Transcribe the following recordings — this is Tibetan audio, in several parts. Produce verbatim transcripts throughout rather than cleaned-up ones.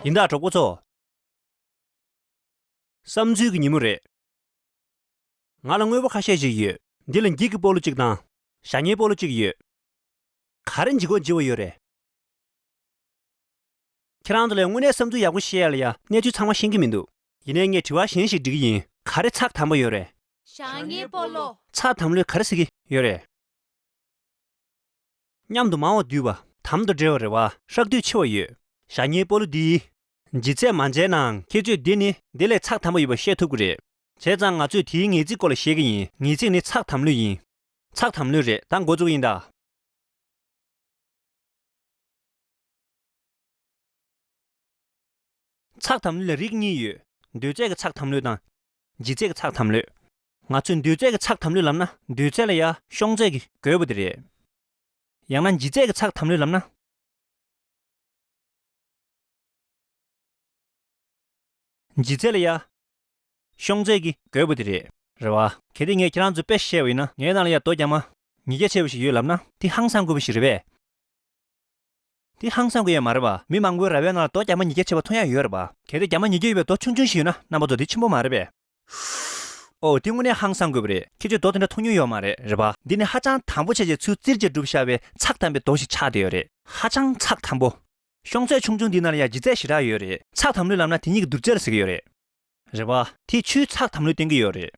ཡིན་ད་གྲོགས་པོ་ཚོ། བསམ་ཚུལ་གྱི་ཉིན་མོ་རེད། ང་ལ་དངོས་པོ་ཁ་ཤས་ཤིག་ཡོད། འདི་ལ་འགྱིག་གི་སྤོ་ལོ་གཅིག་དང་། ཞྭ་ཉའི་སྤོ་ལོ་གཅིག་ཡོད། ག་རེ་འཇིག་གོ་འཇིག་པ་ཡོད་རེད། ཁྱེད་རང་ཚོ་ལ་དངོས་གནས་བསམ་ཚུལ་ཡག་པོ་བཤད་ཡ་ལ་ཡ་གནས་ཚུལ་ཚང་མ་ཤེས་ཀྱི་མི་འདུག་ཡིན་ནའི་ངས་དྲི་བ་གཞན་ཞིག་འདྲི་གི་ཡིན། ག་རེ་ཚགས་དམ་པོ་ཡོད་རེད། ཞྭ་ཉའི་སྤོ་ལོ། ཚགས་དམ་ལོས་ག་རེ་ཟེར་གི་ཡོད་རེད། མཉམ་དུ་མང་བ་འདུས་པ། དམ་དུ་འབྲེལ་བ་རེད་བ། ཧྲག་བསྡུས་ཆེ་བ་ཡོད། ཞྭ་ཉའི་སྤོ་ལོ་འདི། ལྗིད་ཚད་མ་འཇལ་ནའང་ཁྱེད་ཚོས་འདི་ནི་འདི་ལས་ཚགས་དམ་པོ་ཡོད་པ་ཤེས་ཐུབ་ཀྱི་རེད། བྱས་ཙང་ང་ཚོས་དེའི་ངེས་ཚིག་སྐོར་ལ་བཤད་ཀྱི་ཡིན། ངེས་ཚིག་ནི་ཚགས་དམ་ལོས་ཡིན། ཚགས་དམ་ལོས་རེད། ད་འགོ་བཙུགས་ཡིན་ད། ཚགས་དམ་ལོས་ལ་རིགས་གཉིས་ཡོད། འདོད་ཚད་ཀྱི་ཚགས་དམ་ལོས་དང་། ལྗིད་ཚད་ཀྱི་ཚགས་དམ་ལོས། ང་ཚོས་འདོད་ཚད་ཀྱི་ཚགས་དམ་ལོས་ལབ་ན་འདོད་ཚད་ལ་ཡ་ཤོང་ཚད་ཀྱི་རྒོད་པོ་དེ་རེད། ཡང་ན་ལྗིད་ཚད་ཀྱི་ཚགས་དམ་ལོས་ལབ་ན། ལྗིད་ཚད་ལ་ཡ། ཤོང་ཚད་ཀྱི་རྒོད་པོ་དེ་རེད། རེད་བ། གལ་ཏེ་ངས་ཁྱེད་རང་ཚོ་དཔེ་བཤད་པ་ཡིན་ན་ངའི་ནང་ལ་ཡ་རྡོ་རྒྱ་མ་ཉིས་བརྒྱ་ཆེ་བ་ཞིག་ཡོད་ལབ་ན་དེ་ཧང་སང་དགོས་པ་ཞིག་རེད་པས། དེ་ཧང་སང་དགོས་ཡ་མ་རེད་བ། མི་མང་པོའི་ར་བའི་ནང་ལ་རྡོ་རྒྱ་མ་ཉིས་བརྒྱ་ཆེ་བ་མཐོང་ཡ་ཡོད་རེད་བ། གལ་ཏེ་རྒྱ་མ་ཉིས་བརྒྱ་ཡོད་པའི་རྡོ་ཆུང་ཆུང་ཞིག་ཡོད་ན་རྣམ་པ་ཚོ་དེ་ཆེན་པོ་མ་རེད་པས། ཨོ་དེ་དངོས་གནས་ཧང་སང་དགོས་པ་རེད། ཁྱེད་ཚོས་རྡོ་དེ་འདྲ་མཐོང་མྱོང་ཡོད་མ་རེད་རེད་པ། འདི་ནི་ཧ་ཅང་དམ་པོ་བྱས་རྗེས་ཚུར་བཙིར་རྗེས་གྲུབ་བཞག་པའི་ཚགས་དམ་པའི་རྡོ་ཞིག་ཆགས་བསྡད་ཡོད་རེད། ཧ་ཅང་ཚགས་དམ་པོ། ཤོང་ཚད་ཆུང་ཆུང་འདི་ནང་ལ་ཡང་ལྗིད་ཚད་ཞེ་དྲག་ཡོད་རེད། ཚགས་དམ་ལོས་ལབ་ན་དེ་གཉིས་ཀྱི་བསྡུར་ཚད་ལ་ཟེར་གྱི་ཡོད་རེད། རེད་པ། དེས་ཆུའི་ཚགས་དམ་ལོས་བསྟན་གྱི་ཡོད་རེད།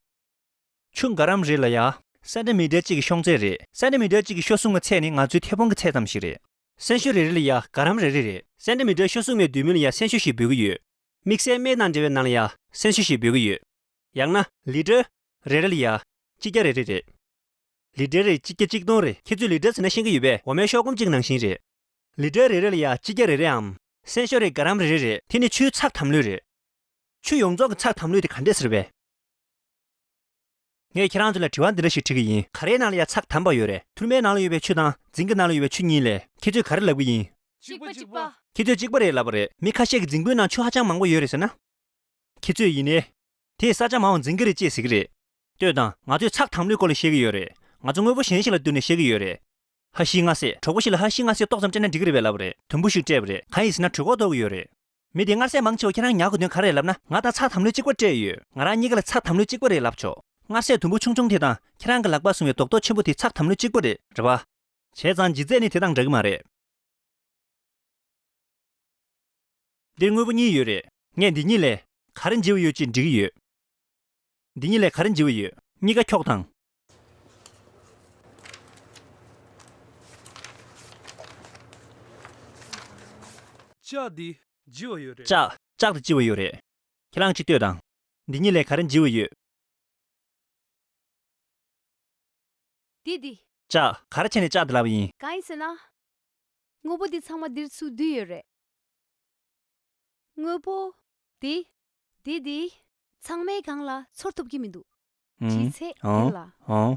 ཆུ་འགའ་རམ་རེ་ལ་ཡ། སེན་ཏི་མི་ཊར་གཅིག་གི་ཤོང་ཚད་རེད། སེན་ཏི་མི་ཊར་གཅིག་གི་ཤོག་ཟུང་གི་ཚད་ནི་ང་ཚོའི་མཐེ་བོང་གི་ཚད་ཙམ་ཞིག་རེད། སྲན་ཤུ་རེ་རེ་ལ་ཡ་འགའ་རམ་རེ་རེ་རེད། སེན་ཏི་མི་ཊར་ཤོག་ཟུང་མའི་བསྡུས་མིང་ལ་ཡ་སྲན་ཤུ་ཞེས་འབོད་ཀྱི་ཡོད། དམིགས་བསལ་སྨན་དང་འབྲེལ་བའི་ནང་ལ་ཡ་སྲན་ཤུ་ཞེས་འབོད་ཀྱི་ཡོད། ཡང་ན་ལི་ཊར་རེ་རེ་ལ་ཡ་གཅིག་བརྒྱ་རེ་རེ་རེད། ལི་ཊར་རེ་གཅིག་བརྒྱ་གཅིག་སྟོང་རེད། ཁྱེད་ཚོས་ལི་ཊར་ཟེར་ན་ཤེས་ཀྱི་ཡོད་པས། འོ་མའི་ཤོག་སྐོམ་གཅིག་ནང་བཞིན་རེད། ལི་ཊར་རེ་རེ་ལ་ཡ་གཅིག་བརྒྱ་རེ་རེའམ། སྲན་ཤུ་རེ་འགའ་རམ་རེ་རེ་རེད། དེ་ནི་ཆུའི་ཚགས་དམ་ལོས་རེད། ཆུ་ཡོངས་རྫོགས་ཀྱི་ཚགས་དམ་ལོས་དེ་ག་འདྲས་ཟེར་བས། ངས་ཁྱེད་རང་ཚོ་ལ་དྲི་བ་འདི་འདྲ་ཞིག་དྲི་གི་ཡིན། ག་རེའི་ནང་ལ་ཡ་ཚགས་དམ་པ་ཡོད་རེད། ཐུར་མའི་ནང་ལ་ཡོད་པའི་ཆུ་དང་རྫིང་གི་ནང་ལ་ཡོད་པའི་ཆུ་གཉིས་ལས་ཁྱེད་ཚོས་ག་རེ་ལབ་གི་ཡིན། གཅིག་པ་གཅིག་པ། ཁྱེད་ཚོས་གཅིག་པ་རེད་ལབ་པ་རེད། མི་ཁ་ཤས་ཀྱིས་རྫིང་བུའི་ནང་ཆུ་ཧ་ཅང་མང་པོ་ཡོད་རེད་ཟེར་ན། ཁྱེད་ཚོས་ཡིན་ནའི། དེས་ས་ཆ་མང་བ་འཛིན་གྱི་རེད་ཅེས་ཟེར་གྱི་རེད། ལྟོས་དང་། ང་ཚོས་ཚགས་དམ་ལོས་སྐོར་ལ་བཤད་ཀྱི་ཡོད་རེད། ང་ཚོ་དངོས་པོ་གཞན་ཞིག་ལ་བསྟུན་ནས་བཤད་ཀྱི་ཡོད་རེད། ཧ་ཤི་ང་སེ། གྲོགས་པོ་ཞིག་ལ་ཧ་ཤི་ང་སེ་ཏོག་ཙམ་སྤྲད་ན་འགྲིག་གི་རེད་པས་ལབ་པ་རེད། དུམ་བུ་ཞིག་སྤྲད་པ་རེད། གང་ཡིན་ཟེར་ན་གྲོད་ཁོག་ལྟོགས་ཀྱི་ཡོད་རེད། མི་དེ་མངར་ཟས་མང་ཆེ་བ་ཁྱེད་རང་ཉར་དགོས་དོན་ག་རེ་རེད་ལབ་ན། ང་དང་ཚགས་དམ་ལོས་གཅིག་པ་སྤྲད་ཡོད། ང་རང་གཉིས་ཀ་ལ་ཚགས་དམ་ལོས་གཅིག་པ་རེད་ལབ་ཆོག་མངར་ཟས་དུམ་བུ་ཆུང་ཆུང་དེ་དང་ཁྱེད་རང་གིས་ལག་པ་བཟུང་བའི་རྡོག་རྡོག་ཆེན་པོ་དེ་ཚགས་དམ་ལོས་གཅིག་པ་རེད། རེད་པ། བྱས་ཙང་ལྗིད་ཚད་ནི་དེ་དང་འདྲ་གི་མ་རེད། འདིར་དངོས་པོ་གཉིས་ཡོད་རེད། ངས་འདི་གཉིས་ལས་ག་རེ་འཇིགས་པ་ཡོད་ཅེས་འདྲི་གི་ཡོད། འདི་གཉིས་ལས་ག་རེ་འཇིགས་པ་ཡོད། གཉིས་ཀ་འཁྱོག་དང་། ལྕགས་འདི་ལྕི་བ་ཡོད་རེད། ལྕགས་ལྕགས་དེ་ལྕི་བ་ཡོད་རེད། ཁྱེད་རང་གཅིག་ལྟོས་དང་། འདི་གཉིས་ལས་ག་རེ་འཇིགས་པ་ཡོད། འདི་འདི། ལྕགས་ག་རེ་བྱས་ནས་ལྕགས་དེ་ལབ་པ་ཡིན། གང་ཡིན་ཟེར་ན། དངོས་པོ་འདི་ཚང་མ་འདིར་ཚུར་བསྡུས་ཡོད་རེད། དངོས་པོ། འདི། འདི་འདི། ཚང་མའི་སྒང་ལ་ཚོར་ཐུབ་ཀྱི་མི་འདུག་ཨུམ། ཇི་ཚེ་ཨོ། འདི་ལ། ཨོ།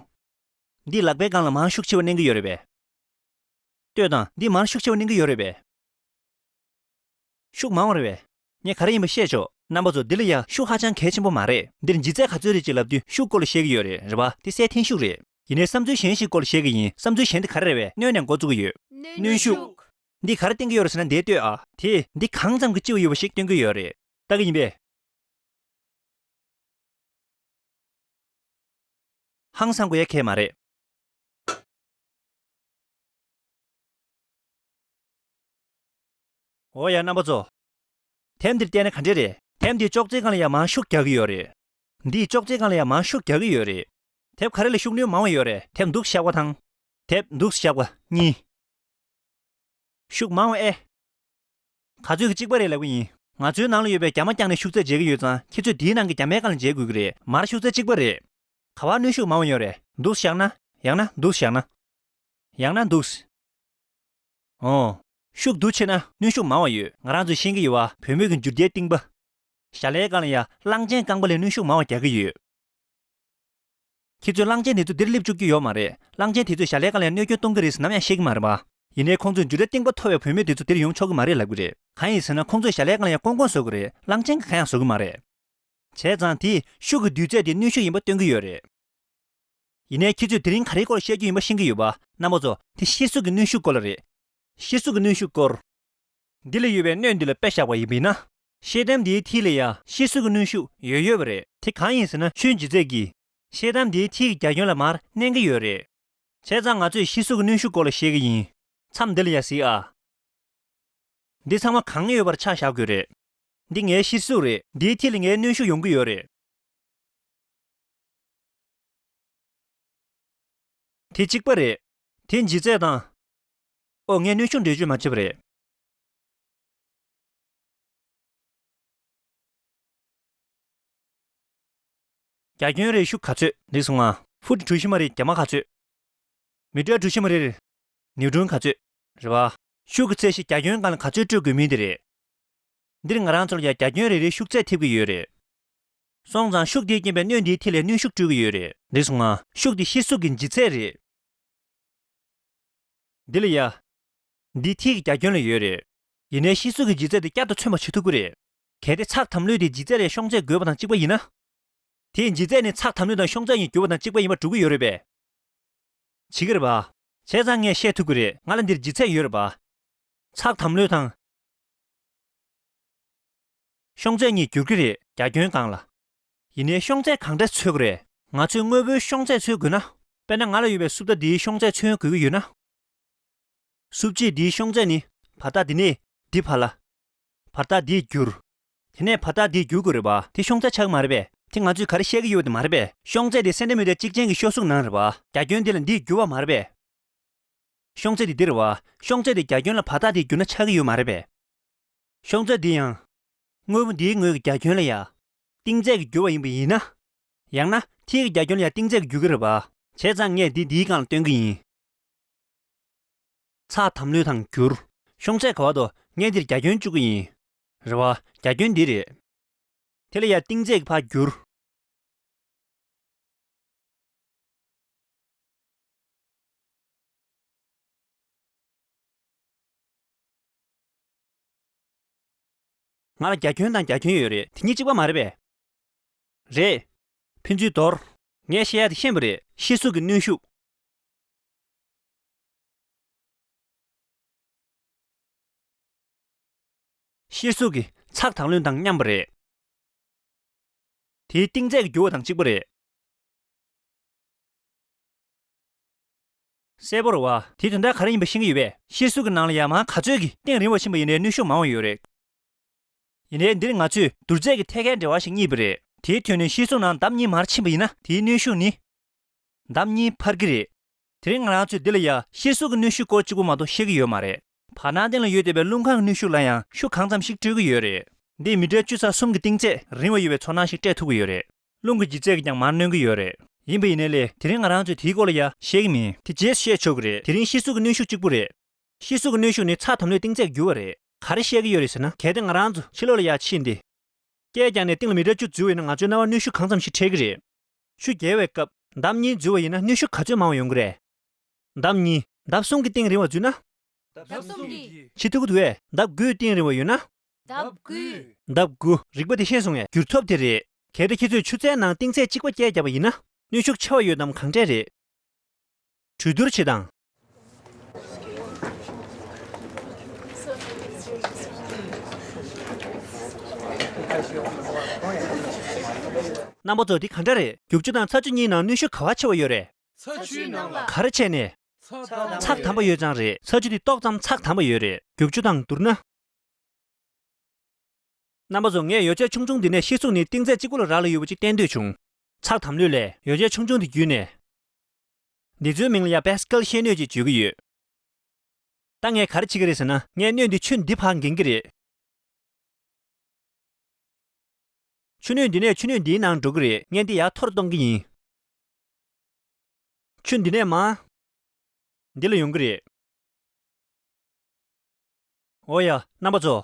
འདི་ལག་པའི་སྒང་ལ་མར་ཤུགས་ཆེ་བ་མནན་གྱི་ཡོད་རེད་པས། ལྟོས་དང་། འདི་མར་ཤུགས་ཆེ་བ་མནན་གྱི་ཡོད་རེད་པས། ཤུགས་མང་བ་རེད་པས། ངས་ག་རེ་ཡིན་པ་བཤད་ཆོག་རྣམ་པ་ཚོ། འདི་ལ་ཡ་ཤུགས་ཧ་ཅང་གལ་ཆེན་པོ་མ་རེད། འདིར་ལྗིད་ཚད་ག་ཚོད་རེད་ཅེས་ལབ་དུས་ཤུགས་སྐོར་ལ་བཤད་ཀྱི་ཡོད་རེད། རེད་པ། དེ་སའི་འཐེན་ཤུགས་རེད། ཡིན་ནའི་བསམ་ཚུལ་གཞན་ཞིག་སྐོར་ལ་བཤད་ཀྱི་ཡིན། བསམ་ཚུལ་གཞན་དེ་ག་རེ་རེད་པས། སྣོན་ནས་འགོ་བཙུགས་ཀྱི་ཡོད། སྣོན་ཤུགས། འདི་ག་རེ་སྟོན་གྱི་ཡོད་རེད་ཟེར་ན་འདིར་ལྟོས་ཨ། དེས་འདི་གང་ཙམ་གྱི་ལྕི་བ་ཡོད་པ་ཞིག་སྟོན་གྱི་ཡོད་རེད། ལྟ་གི་ཡིན་པས། ཧང་སང་དགོས་ཡ་གང་ཡང་མ་རེད། འོ་ཡ་རྣམ་པ་ཚོ། དེབ་འདིར་བལྟས་ན་ག་འདྲས་རེད། དེབ་འདིའི་ཅོག་ཙེའི་སྒང་ལ་ཡ་མར་ཤུགས་རྒྱག་གི་ཡོད་རེད། འདིའི་ཅོག་ཙེའི་སྒང་ལ་ཡ་མར་ཤུགས་རྒྱག་གི་ཡོད་རེད། དེབ་ག་རེ་ལ་ཤུགས་སྣོན་མང་བ་ཡོད་རེད། དེབ་འདུག་སེ་བཞག་པ་དང་། དེབ་འདུག་སེ་བཞག་པ་གཉིས། ཤུགས་མང་བ་ཨེ། ག་ཚོད་ཀྱི་གཅིག་པ་རེད་ལབ་ཀྱི་ཡིན། ང་ཚོའི་ནང་ལ་ཡོད་པའི་རྒྱ་མ་བརྐྱངས་ནས་ཤུགས་ཚད་འཇལ་གྱི་ཡོད་ཙང་། ཁྱེད་ཚོས་དེའི་ནང་གི་རྒྱ་མའི་སྒང་ལ་འཇལ་དགོས་ཀྱི་རེད། མར་ཤུགས་ཚད་གཅིག་པ་རེད། ག་པར་གནོན་ཤུགས་མང་བ་ཡོད་རེད། འདུག་སེ་བཞག་ན། ཡང་ན་འདུག་སེ་བཞག་ན། ཡང་ན་འདུག་སེ། ཨོ། ཤུགས་འདུག་སེ་བྱས་ན་གནོན་ཤུགས་མང་བ་ཡོད། ང་རང་ཚོས་ཤེས་ཀྱི་ཡོད་པ། བུད་མེད་ཀྱི་འཇུ་རྡེའི་རྟིང་པ། ཞྭ་ལའི་སྒང་ལ་ཡ་གླང་ཆེན་རྐང་པ་ལས་གནོན་ཤུགས་མང་བ་རྒྱག་གི་ཡོད། ཁྱེད་ཚོས་གླང་ཆེན་དེ་ཚོ་འདིར་སླེབས་བཅུག་རྒྱུ་ཡོད་མ་རེད། གླང་ཆེན་དེ་ཚོས་ཞྭ་ལའི་སྒང་ལ་ཡ་གནོད་སྐྱོན་གཏོང་གི་རེད་ཟེར་ནམ་ཡང་བཤད་ཀྱི་མ་རེད་པ། ཡིན་ནའི་ཁོང་ཚོས་འཇུ་རྡེའི་རྟིང་པ་མཐོ་བའི་བུད་མེད་དེ་ཚོ་འདིར་ཡོང་ཆོག་གི་མ་རེད་ལབ་ཀྱི་རེད། གང་ཡིན་ཟེར་ན་ཁོང་ཚོས་ཞྭ་ལའི་སྒང་ལ་ཡ་ཀོང་ཀོང་བཟོ་གི་རེད། གླང་ཆེན་གྱིས་གང་ཡང་བཟོ་གི་མ་རེད། བྱས་ཙང་དེས་ཤུགས་ཀྱི་འདུས་ཚད་དེ་གནོན་ཤུགས་ཡིན་པ་སྟོན་གྱི་ཡོད་རེད། ཡིན་ནའི་ཁྱེད་ཚོས་དེ་རིང་ག་རེའི་སྐོར་བཤད་རྒྱུ་ཡིན་པ་ཤེས་ཀྱི་ཡོད་པ། རྣམ་པ་ཚོ། དེ་གཤེར་གཟུགས་ཀྱི་གནོན་ཤུགས་སྐོར་ལ་རེད། གཤེར་གཟུགས་ཀྱི་གནོན་ཤུགས་སྐོར། འདི་ལ་ཡོད་པའི་སྣོད་འདི་ལ་དཔེ་བཞག་པ་ཡིན་པ་ཡིན་ན། ཤེལ་དམ་འདིའི་མཐིལ་ལ་ཡང་གཤེར་གཟུགས་ཀྱི་གནོན་ཤུགས་ཡོད་ཡོད་པ་རེད། དེ་གང་ཡིན་ཟེར་ན། ཆུའི་ལྗིད་ཚད་ཀྱིས་ཤེལ་དམ་འདིའི་མཐིལ་གྱི་རྒྱ་ཁྱོན་ལ་མར་མནན་གྱི་ཡོད་རེད། བྱས་ཙང་ང་ཚོས་གཤེར་གཟུགས་ཀྱི་གནོན་ཤུགས་སྐོར་ལ་བཤད་ཀྱི་ཡིན། མཚམས་འདི་ལ་ཡ་གཟིགས་ཨ། འདི་ཚང་མ་གང་ཡོད་པར་ཆ་བཞག་དགོས་རེད། འདི་ངའི་གཤེར་གཟུགས་རེད། འདིའི་མཐིལ་ལ་ངའི་གནོན་ཤུགས་ཡོང་གི་ཡོད་རེད། དེ་གཅིག་པ་རེད། དེ་ལྗིད་ཚད་དང་། ཨོ། ངས་གནོན་ཤུགས་འགྲེལ་བརྗོད་མ་བྱས་པ་རེད། རྒྱ་ཁྱོན་རེར་ཤུགས་ག་ཚོད་འདི་སོང་ང་། ཕུཊ་གྲུ་བཞི་མ་རེར་རྒྱ་མ་ག་ཚོད། མི་ཊར་གྲུ་བཞི་མ་རེར་ནིའུ་ཊོན་ག་ཚོད། རེད་བ། ཤུགས་ཀྱི་ཚད་གཞི་རྒྱ་ཁྱོན་སྒང་ལ་ག་ཚོད་སྤྲོད་དགོས་མིན་དེ་རེད། འདིར་ང་རང་ཚོར་ཡང་རྒྱ་ཁྱོན་རེ་རེའི་ཤུགས་ཚད་ཐེབས་ཀྱི་ཡོད་རེད། སོང་ཙང་ཤུགས་དེས་རྐྱེན་པས་སྣོད་འདིའི་མཐིལ་ལ་གནོན་ཤུགས་སྤྲོད་ཀྱི་ཡོད་རེད། འདི་སོང་ང་། ཤུགས་དེ་གཤེར་གཟུགས་ཀྱི་ལྗིད་ཚད་རེད། འདི་ལ་ཡ། འདི་མཐིལ་གྱི་རྒྱ་ཁྱོན་ལ་ཡོད་རེད། ཡིན་ནའི་གཤེར་གཟུགས་ཀྱི་ལྗིད་ཚད་དེ་བསྐྱར་དུ་མཚོན་པ་བྱེད་ཐུབ་ཀྱི་རེད། གལ་ཏེ་ཚགས་དམ་ལྷོད་དེ་ལྗིད་ཚད་ལས་ཤོང་ཚད་བགོས་པ་དང་གཅིག་པ་ཡིན་ན། དེའི་ལྗིད་ཚད་ནི་ཚགས་དམ་ལྷོད་དང་ཤོང་ཚད་གཉིས་བསྒྱུར་བ་དང་གཅིག་པ་ཡིན་པ་འགྲོ་གི་ཡོད་རེད་པས། བྱེད་ཀྱི་རེད་པ། བྱས་ཙང་ངས་བཤད་ཐུབ་ཀྱི་རེད། ང་ལ་འདིར་ལྗིད་ཚད་ཡོད་རེད་པ། ཚགས་དམ་ལྷོད་དང་། ཤོང་ཚད་གཉིས་བསྒྱུར་གྱི་རེད། རྒྱ་ཁྱོན་སྒང་ལ། ཡིན་ནའི་ཤོང་ཚད་གང་འདྲ་འཚོལ་དགོས་རེད། ང་ཚོས་དངོས་པོའི་ཤོང་ཚད་འཚོལ་དགོས་ན། དཔེར་ན་ང་ལ་ཡོད་པའི་སུབ་རྟ་འདིའི་ཤོང་ཚད་འཚོལ་དགོས་ཀྱི་ཡོད་ན། སུབ་ཆས་འདིའི་ཤོང་ཚད་ནི་བར་ཐག་འདི་ནས་འདི་བར་ལ། བར་ཐག་འདིས་བསྒྱུར། དེ་ནས་བར་ཐག་འདིས་བསྒྱུར་དགོས་རེད་པ། དེ་ཤོང་ཚད་ཆགས་ཀྱི་མ་རེད་པས། དེ་ང་ཚོས་ག་རེ་བཤད་ཀྱི་ཡོད་པ་དེ་མ་རེད་པས། ཤོང་ཚད་དེ་སེན་ཏི་མི་ཊར་གཅིག་ཅན་གྱི་ཤོག་གཟུགས་ནང་རེད་པ། རྒྱ་ཁྱོན་འདི་ལ་འདིས་བསྒྱུར་བ་མ་རེད་པས། ཤོང་ཚད་དེ་འདི་རེད་བ། ཤོང་ཚད་དེ་རྒྱ་ཁྱོན་ལ་བར་ཐག་དེས་བསྒྱུར་ན་ཆགས་ཀྱི་ཡོད་མ་རེད་པས། ཤོང་ཚད་འདི་ཡང་། དངོས་པོ་འདིའི་ངོས་ཀྱི་རྒྱ་ཁྱོན་ལ་ཡ། གཏིང་ཚད་ཀྱིས་བསྒྱུར་བ་ཡིན་པ་ཡིན་ན། ཡང་ན་མཐིལ་གྱི་རྒྱ་ཁྱོན་ལ་ཡ་གཏིང་ཚད་ཀྱིས་བསྒྱུར་གྱི་རེད་པ། བྱས་ཙང་ངས་འདི་འདིའི་སྒང་ལ་སྟོན་གྱི་ཡིན། ཚགས་དམ་ལྷོད་དང་བསྒྱུར། ཤོང་ཚད་ག་བ་དོ། ངས་འདིར་རྒྱ་ཁྱོན་བཅུག་གི་ཡིན། རེད་བ། རྒྱ་ཁྱོན་འདི་རེད། དེ་ལ་ཡ་གཏིང་ཚད་ཀྱིས་ཕར་བསྒྱུར། ང་ལ་རྒྱ་ཁྱོན་དང་རྒྱ་ཁྱོན་ཡོད་རེད། དེ་གཉིས་གཅིག་པ་མ་རེད་པས། རེད། ཕན་ཚུན་དོར། ངས་བཤད་ཡ་དེ་ཤེས་པ་རེད། གཤེར་གཟུགས་ཀྱི་གནོན་ཤུགས། གཤེར་གཟུགས་ཀྱི་ཚགས་དང་ལྷོད་དང་མཉམ་པ་རེད། དེའི་གཏིང་ཚད་ཀྱིས་བསྒྱུར་བ་དང་གཅིག་པ་རེད། གསལ་པོ་རེད་བ། དེའི་དོན་དག་ག་རེ་ཡིན་པ་ཤེས་ཀྱི་ཡོད་པས། གཤེར་གཟུགས་ཀྱི་ནང་ལ་ཡར་མར་ག་ཚོད་ཀྱིས་གཏིང་རིང་བ་ཕྱིན་པ་ཡིན་ནའི་གནོན་ཤུགས་མང་བ་ཡོད་རེད། ཡིན་ནའི་འདིར་ང་ཚོས་བསྡུར་ཚད་ཀྱི་ཐད་ཀའི་འབྲེལ་བ་ཞིག་རྙེད་པ་རེད། དེའི་དོན་ནི་གཤེར་གཟུགས་ནང་འདབ་གཉིས་མར་ཕྱིན་པ་ཡིན་ན་དེའི་གནོན་ཤུགས་ནི། འདབ་གཉིས་འཕར་གྱི་རེད། དེ་རིང་ང་རང་ཚོས་འདི་ལ་ཡ་གཤེར་གཟུགས་ཀྱི་གནོན་ཤུགས་སྐོར་གཅིག་པོ་མ་གཏོགས་ཤེས་ཀྱི་ཡོད་མ་རེད། བར་སྣང་སྟེང་ལ་ཡོད་བསྡད་པའི་རླུང་ཁམས་ཀྱི་གནོན་ཤུགས་ལ་ཡང་ཤུགས་གང་ཙམ་ཞིག་སྤྲོད་ཀྱི་ཡོད་རེད། འདིས་མི་ཊར་བཅུ་ཚེག་གསུམ་གྱི་གཏིང་ཚད་རིང་བ་ཡོད་པའི་ཚོར་སྣང་ཞིག་སྤྲད་ཐུབ་ཀྱི་ཡོད་རེད། རླུང་གི་ལྗིད་ཚད་ཀྱིས་ཀྱང་མར་གནོན་གྱི་ཡོད་རེད། ཡིན་པ་ཡིན་ནའི་ལས་དེ་རིང་ང་རང་ཚོས་དེའི་སྐོར་ལ་ཡ་བཤད་ཀྱི་མིན། དེ་རྗེས་སུ་བཤད་ཆོག་གི་རེད། དེ་རིང་གཤེར་གཟུགས་ཀྱི་གནོན་ཤུགས་གཅིག་པུ་རེད། གཤེར་གཟུགས་ཀྱི་གནོན་ཤུགས་ནི་ཚགས་དམ་ལྷོད་གཏིང་ཚད་ཀྱིས་བསྒྱུར་བ་རེད། ག་རེ་བཤད་ཀྱི་ཡོད་རེད་ཟེར་ན། གལ་ཏེ་ང་རང་ཚོ་ཕྱི་ལོགས་ལ་ཡར་ཕྱིན་ཏེ། སྐས་རྒྱག་ནས་སྟེང་ལ་མི་ཊར་བཅུ་འཛུལ་བ་ཡིན་ན་ང་ཚོའི་རྣ་བར་གནོན་ཤུགས་གང་ཙམ་ཞིག་འཕྲད་ཀྱི་རེད། ཆུ་རྒྱས་པའི་སྐབས་ལྡབ་གཉིས་འཛུལ་བ་ཡིན་ན་གནོན་ཤུགས་ག་ཚོད་མང་བ་ཡོང་གི་རེད། ལྡབ་གཉིས། ལྡབ་གསུམ་གྱི་གཏིང་རིང་བ་འཛུལ་ན། ལྡབ་གསུམ་གྱི། ཕྱི་ཐུག་གི་འདུག་གས། ལྡབ་དགུའི་གཏིང་རིང་བ་ཡོད་ན། ལྡབ་དགུ། ལྡབ་དགུ། རིག་པ་དེ་ཤེས་སོང་ངས། བསྒྱུར་ཐབས་དེ་རེད། གལ་ཏེ་ཁྱེད་ཚོས་ཆུ་ཚན་ནང་གཏིང་ཚད་གཅིག་པ་སྐས་བརྒྱབ་པ་ཡིན་ན། གནོན་ཤུགས་ཆེ་བ་ཡོད་དམ་གང་འདྲས་རེད། གྲོས་བསྡུར་བྱེད་དང་། རྣམ་པ་ཚོ། འདི་ག་འདྲ་རེད། རྒྱུག་ཆུ་དང་ཚ་ཆུ་གཉིས་ནང་གནོན་ཤུགས་ག་པར་ཆེ་བ་ཡོད་རེད། ཚ་ཆུའི་ནང་ལ། ག་རེ་བྱས་ནས། ཚགས་དམ་པ་ཡོད་ཙང་རེད། ཚ་ཆུ་དེ་ཏོག་ཙམ་ཚགས་དམ་པ་ཡོད་རེད། རྒྱུག་ཆུ་དང་བསྡུར་ན། རྣམ་པ་ཚོ། ངས་ཡོ་བྱད་ཆུང་ཆུང་འདི་ནས་གཤེར་གཟུགས་ནི་གཏིང་ཚད་གཅིག་པོ་ལ་རག་ལས་ཡོད་པ་ཅིག་བསྟན་འདོད་བྱུང་། ཚགས་དམ་ལྷོད་ལས་ཡོ་བྱད་ཆུང་ཆུང་འདི་བརྒྱུད་ནས། འདི་ཚོའི་མིང་ལ་ཡང་པེ་སི་ཀལ་ཤེལ་སྣོད་ཅེས་བརྗོད་ཀྱི་ཡོད། ད་ངས་ག་རེ་བྱེད་ཀྱི་རེད་ཟེར་ན། ངས་སྣོད་འདི་ཆུ་འདི་ཕར་འགེངས་ཀྱི་རེད། ཆུ་སྣོད་འདི་ནས་ཆུ་སྣོད་འདིའི་ནང་འགྲོ་གི་རེད། ངས་འདི་ཡར་མཐོ་རུ་གཏོང་གི་ཡིན། ཆུ་འདི་ནས་མར། འདི་ལ་ཡོང་གི་རེད། འོ་ཡ། རྣམ་པ་ཚོ།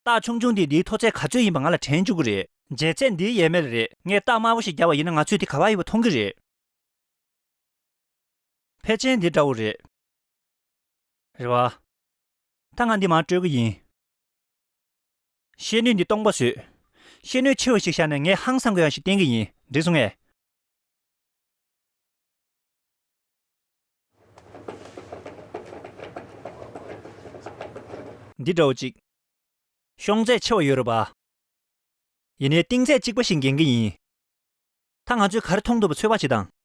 རྟགས་ཆུང་ཆུང་དེ་འདིའི་མཐོ་ཚད་ག་ཚོད་ཡིན་པ་ང་ལ་དྲན་བཅུག་གི་རེད། འཇལ་ཚད་འདིའི་ཡས་མས་ལ་རེད། ངས་རྟགས་དམར་པོ་ཞིག་བརྒྱབ་པ་ཡིན་ན་ང་ཚོས་དེ་ག་པར་ཡོད་པ་མཐོང་གི་རེད། ཕལ་ཆེར་འདི་འདྲ་བོ་རེད། རེད་བ། ད་ང་འདི་མར་སྤྲོད་ཀྱི་ཡིན། ཤེལ་སྣོད་འདི་སྟོང་པ་བཟོས། ཤེལ་སྣོད་ཆེ་བ་ཞིག་བཞག་ནས་ངས་ཧང་སང་དགོས་ཡག་ཞིག་བསྟན་གྱི་ཡིན། འགྲིག་སོང་ངས། འདི་འདྲ་བོ་ཅིག་ཤོང་ཚད་ཆེ་བ་ཡོད་རེད་པ། ཡིན་ནའི་གཏིང་ཚད་གཅིག་པ་ཞིག་འགེངས་ཀྱི་ཡིན། ད་ང་ཚོས་ག་རེ་མཐོང་ཐུབ་པ་ཚོད་དཔག་བྱེད་དང་།